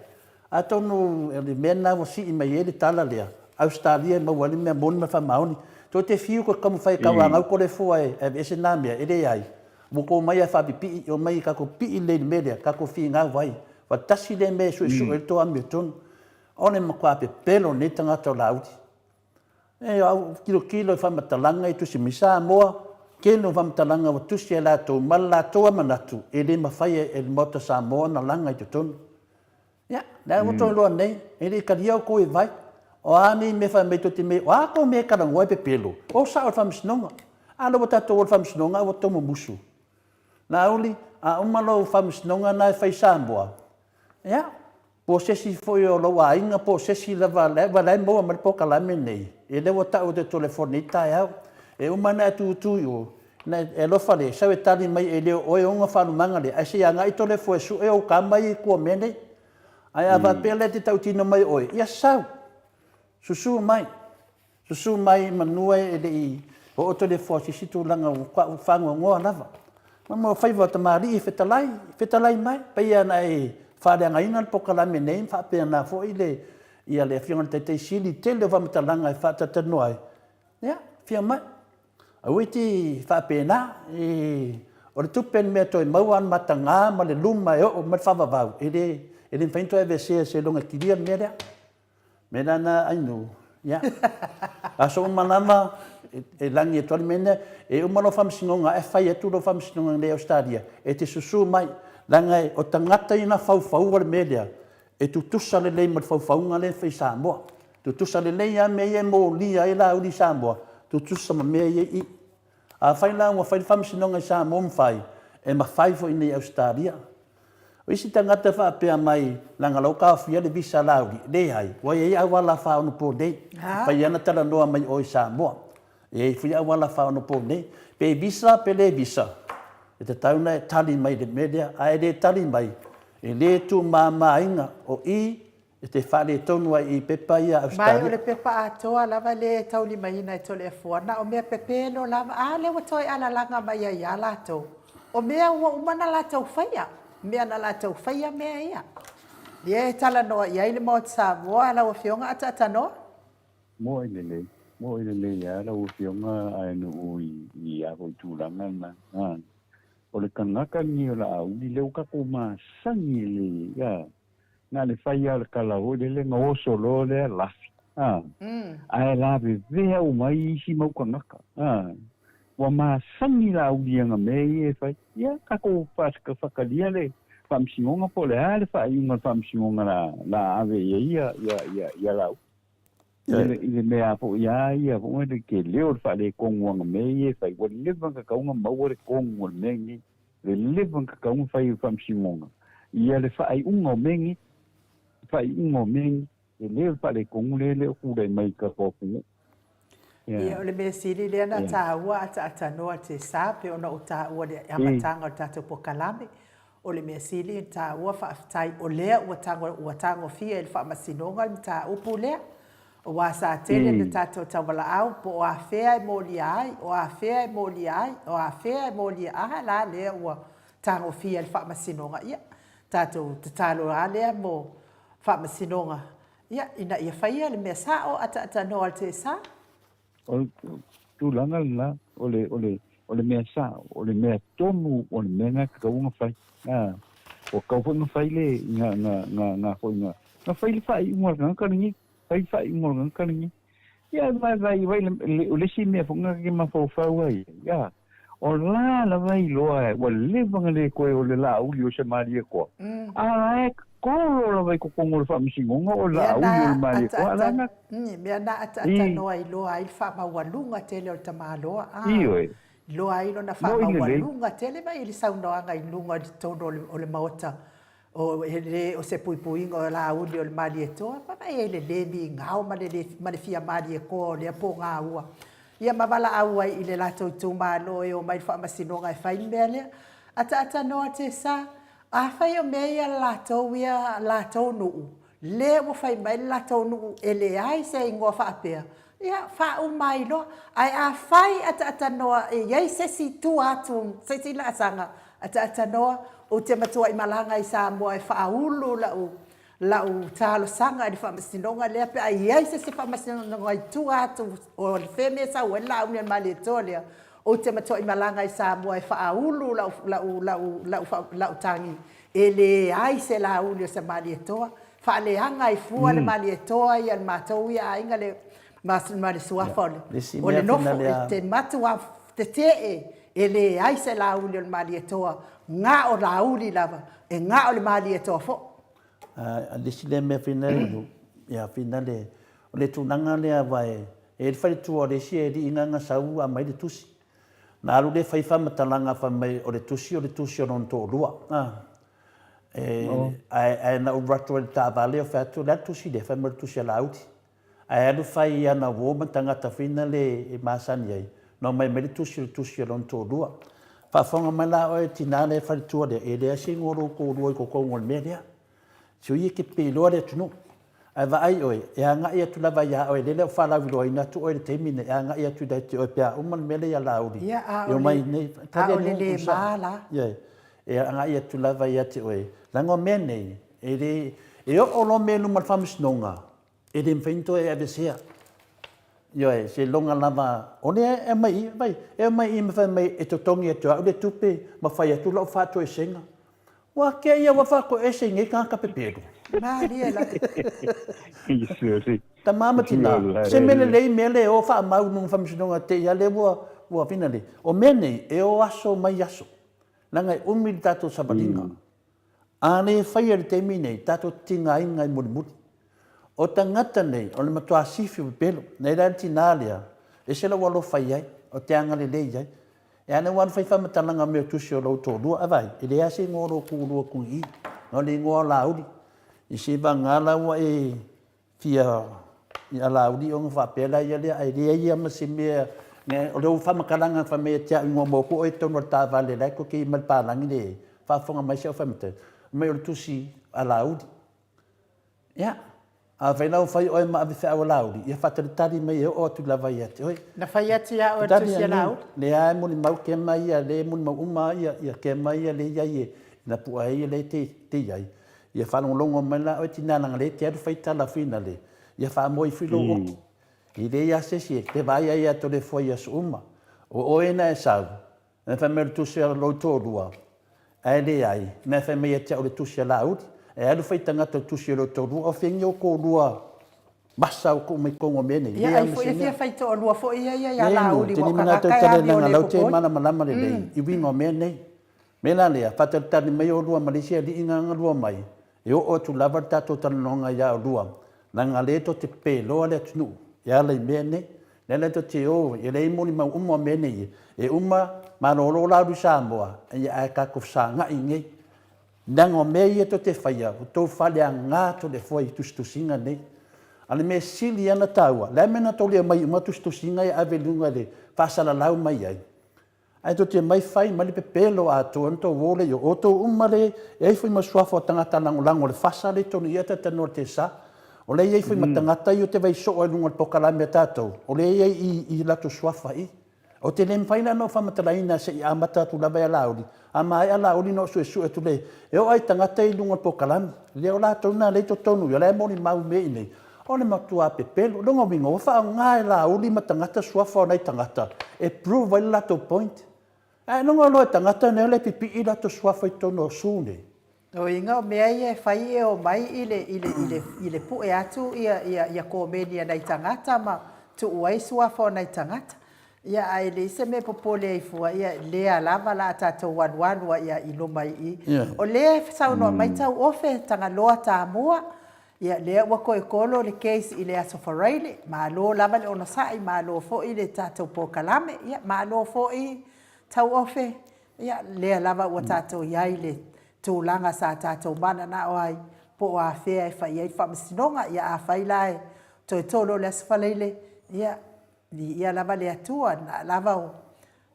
Atonu o le mea lena ua sii mai ai le tala lea, Ausetalia e maua ai le mea moni ma le faamaoni. Tou te fiu tou te taumafai e tauanau Toleafoa e aveese na mea, e leai. Ua tou omai lava e faapipii, omai tatou pipii lelei i le mea lea, tatou finau ai. Ua tasi lea mea e suesue ai le tou amiotonu. O le matua pepelo o lenei tagata o Laauli. E au tilotilo i faamatalaga i tusi mai Samoa, tele o faamatalaga ua tusi e latou ma le latou lava manatu e le mafai e le Maota Samoa ona laga i totonu. Ia, lea ua toe iloa nei, e le i talia outou e vai. O a nei mea fai mai tou te mea, o a kou mea e talanoa e pepelo, o sao le faamasinoga. A lea ua tatou o i le faamasinoga ae ua tou mumusu. Laauli, a uma lou faamasinoga na e fai i Samoa, ia, po o se isi foi o lou aiga po o se isi lava, aua o la e maua mai le polokalame lenei, ia lea ua tau atu e Toleafoa i lenei taeao. E uma ona e tutu i o, ona e alofa lea, sau e tali mai e le o oe e ona faalumaga lea, ae se i agai Toleafoa e sue ou tama ia i tua o mea nei. Ae a faapea la e te tautino mai o oe, ia sau, susu mai, susu mai manua e le i oo Toleafoa i se isi tulaga ua faanoanoa lava. Ma o faiva o tamalii, fetalai, fetalai mai, pei lava ona e faaleagaina le polokalame nei ma faapena foi le, ia le Afioga i le Taitai Sili i le tele o faamatalaga e faatalatalanoa ai, ia, afio mai. Aua e te faapena, o le tupe le mea e toe maua a o le mataga ma le luma e oo mai le faavavau, e le, e le mafai ona toe aveesea seiloga e kilia le mea lea. O le mea la lena Ainuu, ia, aso uma lava e lagi atu ai le mea lea, e uma lou faamasinoga ae fai atu lou faamasinoga i Ausetalia, e te susu mai, leaga o tagata ia na faufauina le mea lea, e tutusa lelei ma le faufauga lea e fai i Samoa. Tutusa lelei lava mea ia e molia ai Laauli i Samoa, tutusa ma mea ia i i. Afai la ua fai le faamasinoga i Samoa ma fai, e mafai foi i inei i Ausetalia. O isi tagata e faapea mai, leaga o la ua taofia le visa a Laauli, leai, ua i ai auala faaonaponei, e mafai lava ona talanoa mai oe i Samoa. E i ai foi auala faaonaponei. Pe visa pe le visa, e tatau ona e tali mai i le mea lea. A e le tali mai, e le tuumamaina, o i e te faaletonu ai i pepa ia a Ausetalia. Ma o le pepa atoa lava lea e taulimaina e Toleafoa, na o mea pepelo lava. A lea ua toe alalaga mai ai ia latou, o mea ua uma ona latou faia, mea na latou faia mea ia. Lea e talanoa i ai le Maota Samoa, lau Afioga Ataatanoa. Moe lelei, moe lelei lava lau Afioga Aenuu i ia foi tulaga lena. O le tagata lenei o Laauli lea ua tatou masani lelei ai, a, na o le fai lava o le tala foi lele na oso loa lea lafi, a, ae lavevea uma ai isi mau tagata, a. Ua masani Laauli i ana mea ia e fai. Ia, tatou faatalia le Faamasinoga po o le a le faaiuga o le Faamasinoga o le a ave i ai ia Laauli. I le mea foi a ia foi le tele o le faaletonu o ana mea ia e fai, ua leva ona tatau ona maua le tonu o le mea lenei. Le leva ona tatau ona fai e le Faamasinoga ia le faaiuga o mea nei, faaiuga o mea nei. Tele o le faaletonu lea e le o tulai mai i tatou atunuu. Ia, o le mea sili lea na taua ataatanoa te sa pei ona ou taua i le amataga o le tatou polokalame. O le mea sili ona taua faafetai o lea ua tago ua tagofia e le Faamasinoga le mataupu lea. Aua sa tele na tatou taualaau po o afea e molia ai, o afea e molia ai, o afea e molia a la lea ua tagofia e le Faamasinoga. Ia, tatou tatalo lava lea mo Faamasinoga, ia, ina ia faia le mea sao ataatanoa le tesa. O le tulaga lena, o le, o le, o le mea sao, o le mea tonu, o le mea lena e tatau ona fai. A, ua tatau foi ona fai le, na, na, na, na foi na, na fai le faaiuga a le tagata lenei, fai le faaiuga o le tagata lenei. Ia, e vaivai, vai, le, o le isi mea foi lena ta te mafaufau ai, a, O la lava e iloa ua leva ona le toe o le Laauli o se Malietoa, a la e tolo lava i totonu o le Faamasinoga o Laauli o le Malietoa. A la na. Mea na ataatanoa iloa ai le faamaualuga tele o le tamaloa, a. Ioe. Iloa ai lona faamaualuga tele mai i le saunoaga i luga i totonu o le Maota O, e le o se puipuiga o Laauli o le Malietoa, ma e le le migao ma le, ma le fia Malietoa o lea pogaua. Ia ma valaau ai i le latou itumalo e omai i le faamasinoga e fai le mea lea. Ataatanoa te sa, afai o mea ia a latou ia latou nuu, lea ua fai mai le latou nuu e leai se igoa faapea, Ia, faauma ai loa. Ae afai ataatanoa e i ai se isi tua atu, se isi laasaga, ataatanoa, ou te matuai malaga i Samoa e faaulu lau, lau talosaga i le faamasinoga lea pe a i ai se isi faamasinoga i tua atu o le fea mea e sau ai le Laauli a le Malietoa lea, ou te matuai malaga i Samoa e faaulu lau, lau, lau, lau, lau tagi e leai se Laauli o se Malietoa. Faaleaga ai fua le Malietoa ia le matou ia aiga le ma le suafa o le o le nofo e te matua tetee e leai se Laauli o le Malietoa na o Laauli lava e na o le Malietoa foi. A le isi lea mea finale ia finale. O le tulaga lea aua e i ai le faletua o le isi alii na na sau aumai le tusi. Na alu lea fai faamatalaga fai mai o le tusi o le tusi o lona toalua. A. E, ae, ae na ou alu atu ai i le taavale ou fai atu, o le a le tusi lea? Fai mai o le tusi a Laauli. Ae alu fai i ana uo ma tagata foi na le e masani ai, na omai mai le tusi o le tusi a lona toalua. Faafofoga mai la oe tina lea faletua lea, e leai se igoa o lou toalua i totonu o le mea lea. Sui e te peiloa le atunuu. Ae vaai oe, e agai atu lava ia oe, lele ua faalauiloaina atu oe i le taimi nei, e agai atu ia te oe pe a uma le mea lea ia Laauli. Ia, a o le, a o le le ma la. Ia, e agai atu lava ia te oe. Leaga o mea nei, e le, e oo loa mea i luma o le faamasinoga, E le mafai ona toe aveesea. Ioe, seiloga lava, o lea e aumai i i, vaai, e aumai i i ma fai mai e totogi atu e au le tupe ma fai atu lau faatoesega. Ua kea ua faatoese i nei tagata pepelo. Malie la. Tama ma tina, se mea lelei mea le o faamau i luga o faamasinoga te i a lea ua, ua fina le. O mea nei, e o aso mai aso, leaga e umi le tatou savaliga. A le faia i le taimi nei, tatou te tigaina ai mulimuli. O tagata nei, o le matua sifi o pepelo. Nei la le tina lea, ese lou alofa i ai, o te agalelei i ai. E a nei ua alu fai faamatalaga mea o tusi o lou toalua, a vaai, e leai lava se igoa o lou toalua tui i, na o le igoa o Laauli. I se vagana la ua e fia ia Laauli ona faapea la ia lea, ae leai lava ma se mea, o lou faamatalaga fai mai ia te au ina ua maua atu oe i totonu o le taavale la e toe kei mai le palagi le faafofoga mai si au faamatalaga, fai mai o le tusi a Laauli. Ia, afai la ua fai oe ma avefeau a Laauli, ia faatalitali mai e oo atu lava ia te oe. Na fai atu ia oe le tusi a Laauli? Lea e molimau kema ia, lea e molimau uma ia kema ia lea e i ai e napua ai lea e te i ai. Ia faalogologo mai la oe tina leaga lea e te alu fai tala finale, ia faamoe ifo i lou oti. E leai lava se isi e te vaai ai ia Toleafoa i aso uma. O oe na e sau, na fai mai o le tusi a lou toalua, ae leai, na fai mai ia te au o le tusi a Laauli. E alu fai tagata o le tusi a lou toalua, o fea o toalua masa o tuu mai totonu o mea nei? Ia, ai foi e fia fai toalua foi ia ia Laauli, ua o tagata e amio le popole. Malamalama lelei i uiga o mea nei. Mea la lea, faatalitali mai oulua ma le isi alii na galua mai, e oo atu lava le tatou talanoaga ia oulua, leaga lea tou te peloa le atunuu e ala i mea nei. Lea la tou te o, e leai molimau uma o mea nei, e uma malolo la alu i Samoa, ia ae tatou fesagai nei. Leaga o mea ia tou te faia, ua tou faaleaga Toleafoa i tusitusiga nei. A o le mea sili lava ona taua, o le a le mea na tou le aumai uma tusitusiga ia ave i luga i le faasalalau mai ai? Ae tou te omai fai mai le pepelo atoa ona tou o lea i o. Outou uma lea e i ai foi ma suafa o tagata lagolago o le fasa lea i totonu i i a talatalanoa i le tesa. O lea e i ai foi ma tagata ia ou te vaai soo ai i luga o le polokalame a tatou, o lea e i ai i i latou suafa i i. Ou te le mafai la ona ou faamatalaina se i amata atu lava ia Laauli. A maea Laauli ona ou suesue atu lea, e oo lava i tagata ia i luga o le polokalame. Lea o latou na lea e i totonu i o, la e molimau mea i inei. O le matua pepelo. O lona uiga, ua faaaoga e Laauli ma tagata suafa o nai tagata e prove ai le latou point. Ae iloga loa e tagata nei o la e pipii latou suafa i totonu o su nei. Lona uiga o mea ia e fai e omai i le, i le, i le, i le pue atu ia, ia, ia komeni a nai tagata ma tuu ai suafa o nai tagata. Ia ae leai se mea e popole ai fua, ia lea lava la a tatou alualu ai i luma i i. O lea e saunoa mai Tauofe, Tagaloa Tamua, Ia, lea ua toe kolo le case i le Aso Faraile, malo lava le onosai, malo foi le tatou polokalame, ia, malo foi Tauofe, ia, lea lava ua tatou i ai i le tulaga sa tatou mananao ai, po o afea e fai ai le faamasinoga. Ia, afai la e toe tolo le Aso Faraile, ia, viia lava le Atua, na lava o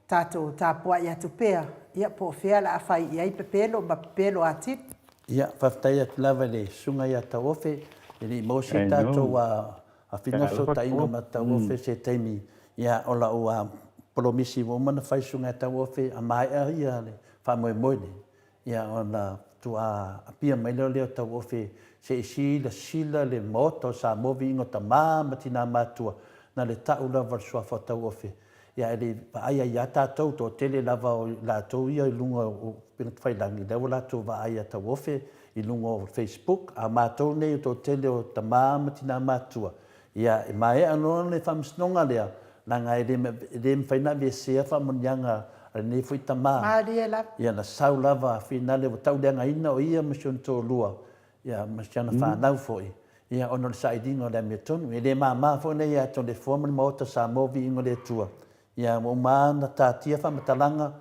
tatou tapuai atu pea, ia po o fea la a fai i ai pepelo ma pepelo atili. Ia, faafetai atu lava i le Susuga ia Tauofe, e le i maua se tatou afina fesootaiga ma Tauofe se taimi, ia o lau polomisi ua uma ona fai Susuga ia Tauofe, a maea ia le faamoemoe lenei, Ia ona faatoa apia mai lea o lea tauofe se i silasila le Maota o Samoa viiga o tama ma tina matua na le tau lava o le suafa o tauofe. Ia ae le i vaai ai ia tatou, toatele lava o i latou ia i luga o upega tafailagi lea ua latou vaai ia tauofe i luga o Facebook, a o matou nei o toatele o tama ma tina matua Ia, e maea loa le faamasinoga lea, leaga e le, e le mafai ona aveesea faamanuiaga a lenei foi tama. Malie lava. Ia, na sau lava a finale ua tauleagaina o ia ma si ona toalua, ia, ma si ana fanau foi. Ia, ona o le sailiga o le amiotonu. E le mama foi lea ia Toleafoa ma le Maota o Samoa viiga o le Atua. Ia, ua uma lava ona tatia faamatalaga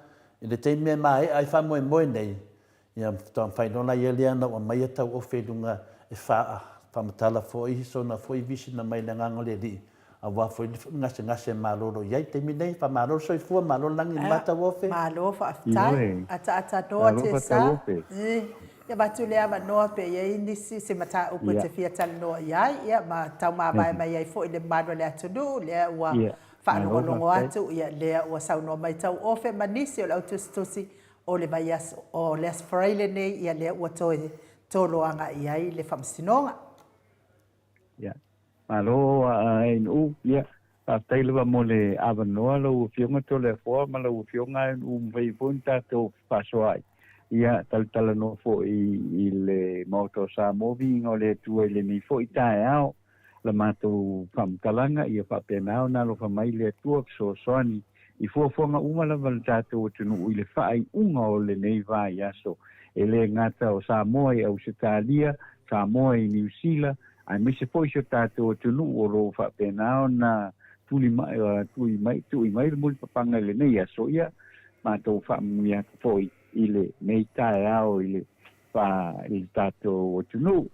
i le taimi e maea ai faamoemoe nei, ia faatoa mafai loa la ia lea ona ou aumaia tauofe i luga e faamatala foi sona foi visina mai le Agaga o le Alii aua foi le gasegase malolo i ai taimi nei. Faamalo le soifua, malo le lagi i le ma tauofe. Malo faafetai. Ioe. Ataatanoa Malo Tessa. faatauofe. Ia avatu le avanoa pe i ai nisi se mataupu e Ia. te fia talanoa i ai, ia ma taumavae mai ai foi le mamalu o le atunuu, lea ua Ia. Malo faalogologo faafetai. atu, ia lea ua saunoa mai tauofe ma nisi o le autusitusi o le vaiaso o le Aso Faraile lenei, ia lea ua toe tolo agai i ai le Faamasinoga. Ia. Malo a ANU. Ia, faafetai lava mo le avanoa lau Afioga Toleafoa ma lau Afioga ANU mafai foi ona tatou fefaasoaai. Ia, talatalanoa foi i le Maota o Samoa viiga o le Atua i lenei foi taeao. La matou faamatalaga, ia faapena ona alofa mai le Atua fesoasoani i fuafuaga uma lava a le tatou atunuu i le faaiuga o lenei vaiaso, e le gata o Samoa i Ausetalia, Samoa i Niu Sila, aemaise foi si o tatou atunuu o lo o faapena ona tuli mai, tui mai, tui mai le mulipapaga i lenei aso. Ia, matou faamanuia atu foi i lenei taeao i le, i le tatou atunuu.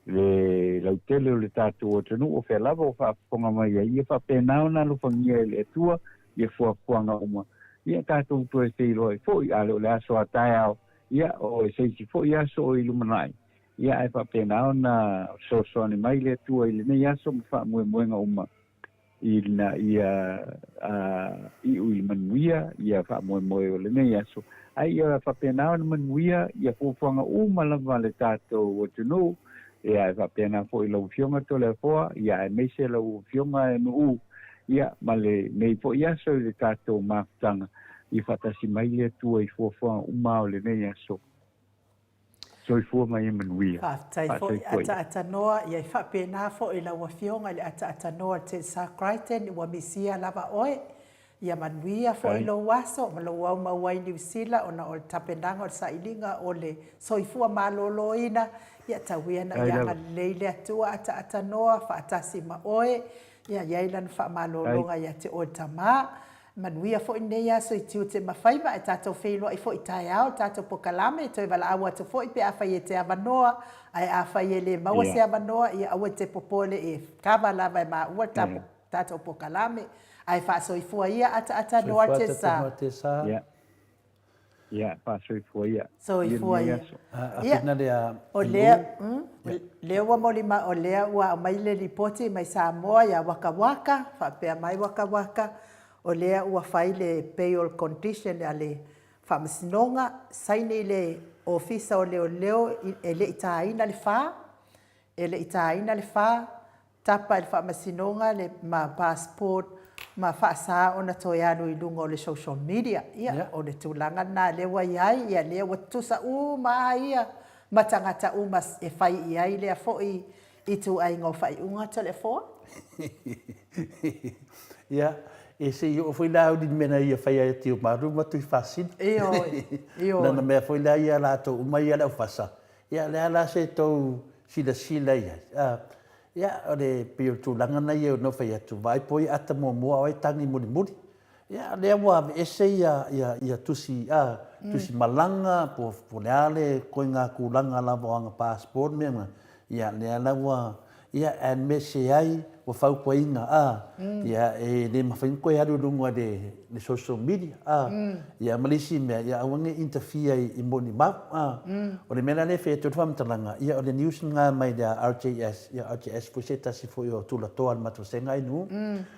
Le lautele o le tatou atunuu o fea lava o faafofoga mai ai, ia faapena ona alofagia e le Atua ia fuafuaga uma. Ia tatou toe feiloai foi, a le o le aso a taeao, ia o se isi foi aso o i lumanai, ia ae faapena ona fesoasoani mai le Atua i lenei aso ma faamoemoega uma ina ia iu i le manuia ia faamoemoe o lenei aso, ae ia faapena ona manuia ia fuafuaga uma lava a le tatou atunuu, ia e faapena foi lau Afioga Toleafoa, ia aemaise lau Afioga Nuu, ia ma lenei foi aso i le tatou mafutaga, ia faatasi mai le Atua i fuafuaga uma o lenei aso. Soifua ma ia manuia. Faafetai foi Ataatanoa, ia e faapena foi lau Afioga i le Ataatanoa Tessa Crichton, ua misia lava oe. Ia manuia foi lou aso ma lou aumau ai Niu Sila ona o le tapenaga o le sailiga o le soifua maloloina. Ia tau ia ina ia agalelei le Atua Ataatanoa faatasi ma oe. Ia i ai lana faamalologa ia te oe Tama. Manuia foi lenei aso i tiute ma faiva ae tatou feiloai foi taeao i le tatou pokalame, toe valaau atu foi pe afai e te avanoa, ae afai e le maua se avanoa, ia aua e te popole e kava lava e maua le tatou pokalame. Ae faasoifua ia ataata noa te sa. Ia. Ia, faasoifua ia. Soifua ia. Ia, o lea, lea ua molima, o lea ua aumai le lipoti mai Samoa ia Waka Waka, faapea mai Waka Waka, o lea ua fai le bail condition a le Faamasinoga, saini le Ofisa o Leoleo e le i taina le fa, e le i taina le fa, Tapa i le faamasinoga le ma passport ma faasa ona toe alu i luga o le social media. Ia, o le tulaga lena lea ua i ai, ia lea ua tutusa uma lava ia ma tagata uma e fai i ai lea foi ituaiga o faaiuga Toleafoa. Ia, e se i oo foi la au i le mea na ia fai ai Tiumalu ma Tuifasina. Ioe, ioe. Lana mea foi la ia latou uma ia le aufasa, Ia, o le a la se tou silasila i ai? A, ia, o le, pei o le tulaga na ia na fai atu, vaai po o ia ata muamua o ai tagi mulimuli. Ia, o lea ua aveese ia, ia, ia tusi, a, tusi malaga, po, po o le a le koiga tulaga lava o ana passport mea na, ia, lea la ua, Ia, aemaise ai ua fautuaina, a, ia, e le mafai ona toe alu i luga i le social media, a, ia, ma le isi mea, ia aua ne i interfere i molimau, a. O le mea la lea e fai atu ai le faamatalaga, ia, o le news lena mai le RJS, ia, RJS foi se tasi foi o tulatoa o le matou vasega i Nuu.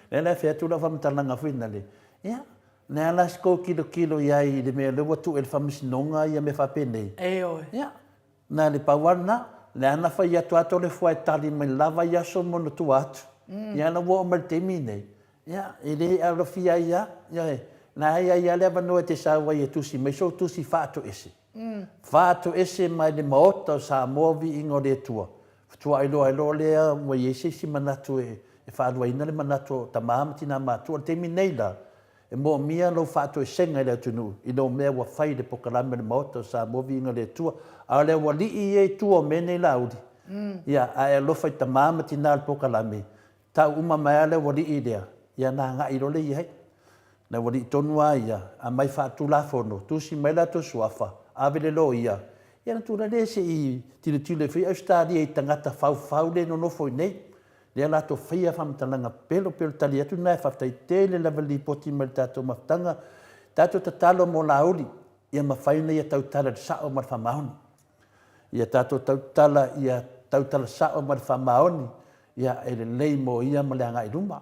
Lea la e fai atu lau faamatalaga foi lale, ia, o le a la se tou tilotilo i ai i le mea lea ua tuu e le Faamasinoga ia mea faapenei? Ioe. Ia, Na le pau lava lena, lea na fai atu lava Toleafoa e tali mai lava i aso ma ona tua atu. Ia na ua oo mai le taimi lenei, ia e le alofia ai lava, ioe, na e i ai lava le avanoa e te sau ai e tusi mai sou tusi faatoese. Faatoese mai le Maota o Samoa viiga o le Atua, faatoa iloa ai loa lea ua i ai se isi manatu e faaluaina le manatu o tama ma tina matutua. O le taimi nei la, E moomia lou faatoesega i le atunuu i lou mea ua fai i le pokalame o le Maota o Samoa Viiga le Atua, a o le aualii ia i tua o mea nei lauli, Ia, a e alofa i tama ma tina o le polokalame, tau uma mai lava le aualii lea, ia ona agai loa lea i ai. Le aualii tonu lava ia, aumai faatulafono, tusi mai latou suafa, ave i le loia, ia ona tulai lea se i tilotilo ai foi Ausetalia i tagata faufau lea e nonofo i inei, lea latou faia faamatalaga pelo pei o le tali atu lena e faafetai tele lava i le lipoti mai le tatou mafutaga. Tatou tatalo mo Laauli ia mafai ona ia tautala i le sao ma le faamaoni. Ia tatou tautala ia tautala sao ma le faamaoni, ia e lelei mo ia ma le agai i luma.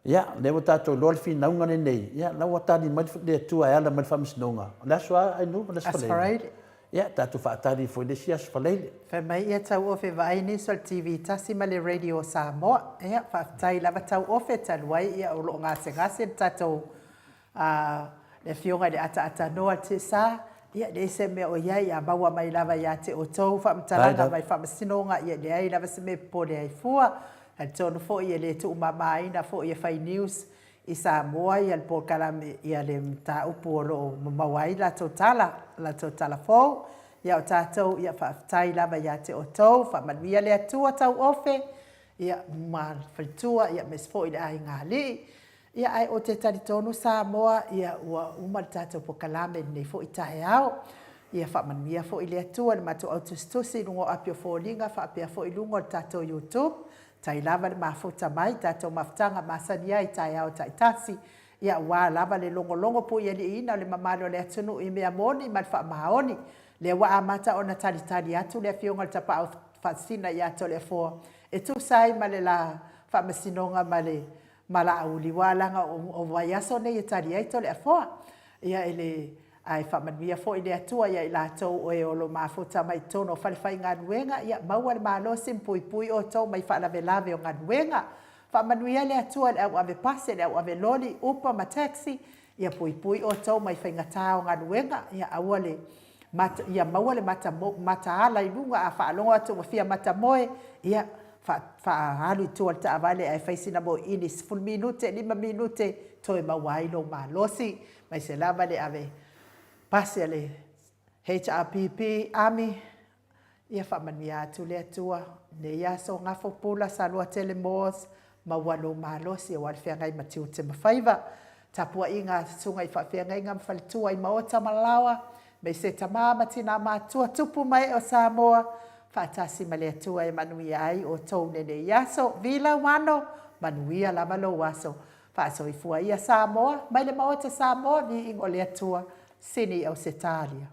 Ia, lea ua tatou iloa le finauga lenei, ia la ua tali mai le Atua e ala mai le Faamasinoga. O le aso a Ainuu? O le Aso Faraile. Ia, tatou faatali foi i le isi Aso Faraile. Fai mai ia Tauofe vaai nisi o le TV tasi ma le Radio Samoa. Ia, faafetai lava Tauofe, talu ai ia o lo o gasegase le tatou a le Afioga i le Ataatanoa le Tsa, ia e leai se mea o i ai, a maua mai lava ia te outou faamatalaga mai Faamasinoga, ia e leai lava se mea e popole ai fua. Talitonu foi e le tuumamaina foi e fai news i Samoa ia le polokalame, ia le mataupu o lo o mamaua ai latou tala, latou tala fou. Ia o tatou, ia faafetai lava ia te outou, faamanuia le Atua tauofe, ia ma le faletua, ia aemaise foi le aigaalii. Ia ae ou te talitonu Samoa ia ua uma le tatou pokalame i lenei foi taeao. Ia faamanuia foi le Atua i le matou au tusitusi i luga o api o foliga faapea foi i luga o le tatou YouTube. Tai lava le mafuta mai tatou mafutaga masani ai i taeao taitasi. Ia aua lava le logologo puialiiina o le mamalu o le atunuu i mea moni ma le faamaoni. Lea ua amata ona talitali atu le Afioga i le Tapaau Faasisina ia Toleafoa e tusa ai ma le la faamasinoga ma le ma Laauli ua laga o vaiaso nei e tali ai Toleafoa. Ia e le ae faamanuia foi le Atua ia i latou o e o lo mafuta mai totonu o falefaigaluega, ia maua le malosi ma puipui outou mai faalavelave o galuega. Faamanuia le Atua i le au ave pase, le au ave loli, upa ma taxi, ia puipui outou mai faigata o galuega, ia aua le Mata, ia maua le mata, mataala i luga, a faalogo atu ua fia matamoe, ia, fa, faaalu i tua o le taavale ae fai sina moeini 10 minute, 5 minute, toe maua ai lou malosi. Aemaise lava le ave pasi a le HRPP, Army, Ia faamanuia atu le Atua i lenei aso gafo pula Saluatele Moores maua lou malosi aua le feagai ma tiute ma faiva. Tapuaiga a Susuga i Faafeagaiga ma Faletua i Maota ma Laoa, aemaise tama ma tina matua, tupu ma ee o Samoa, faatasi ma le Atua e manuia ai outou i lenei aso. Vila Wano, manuia lava lou aso. Faasoifua ia Samoa, mai le Maota Samoa, viiga o le Atua, sini Ausetalia.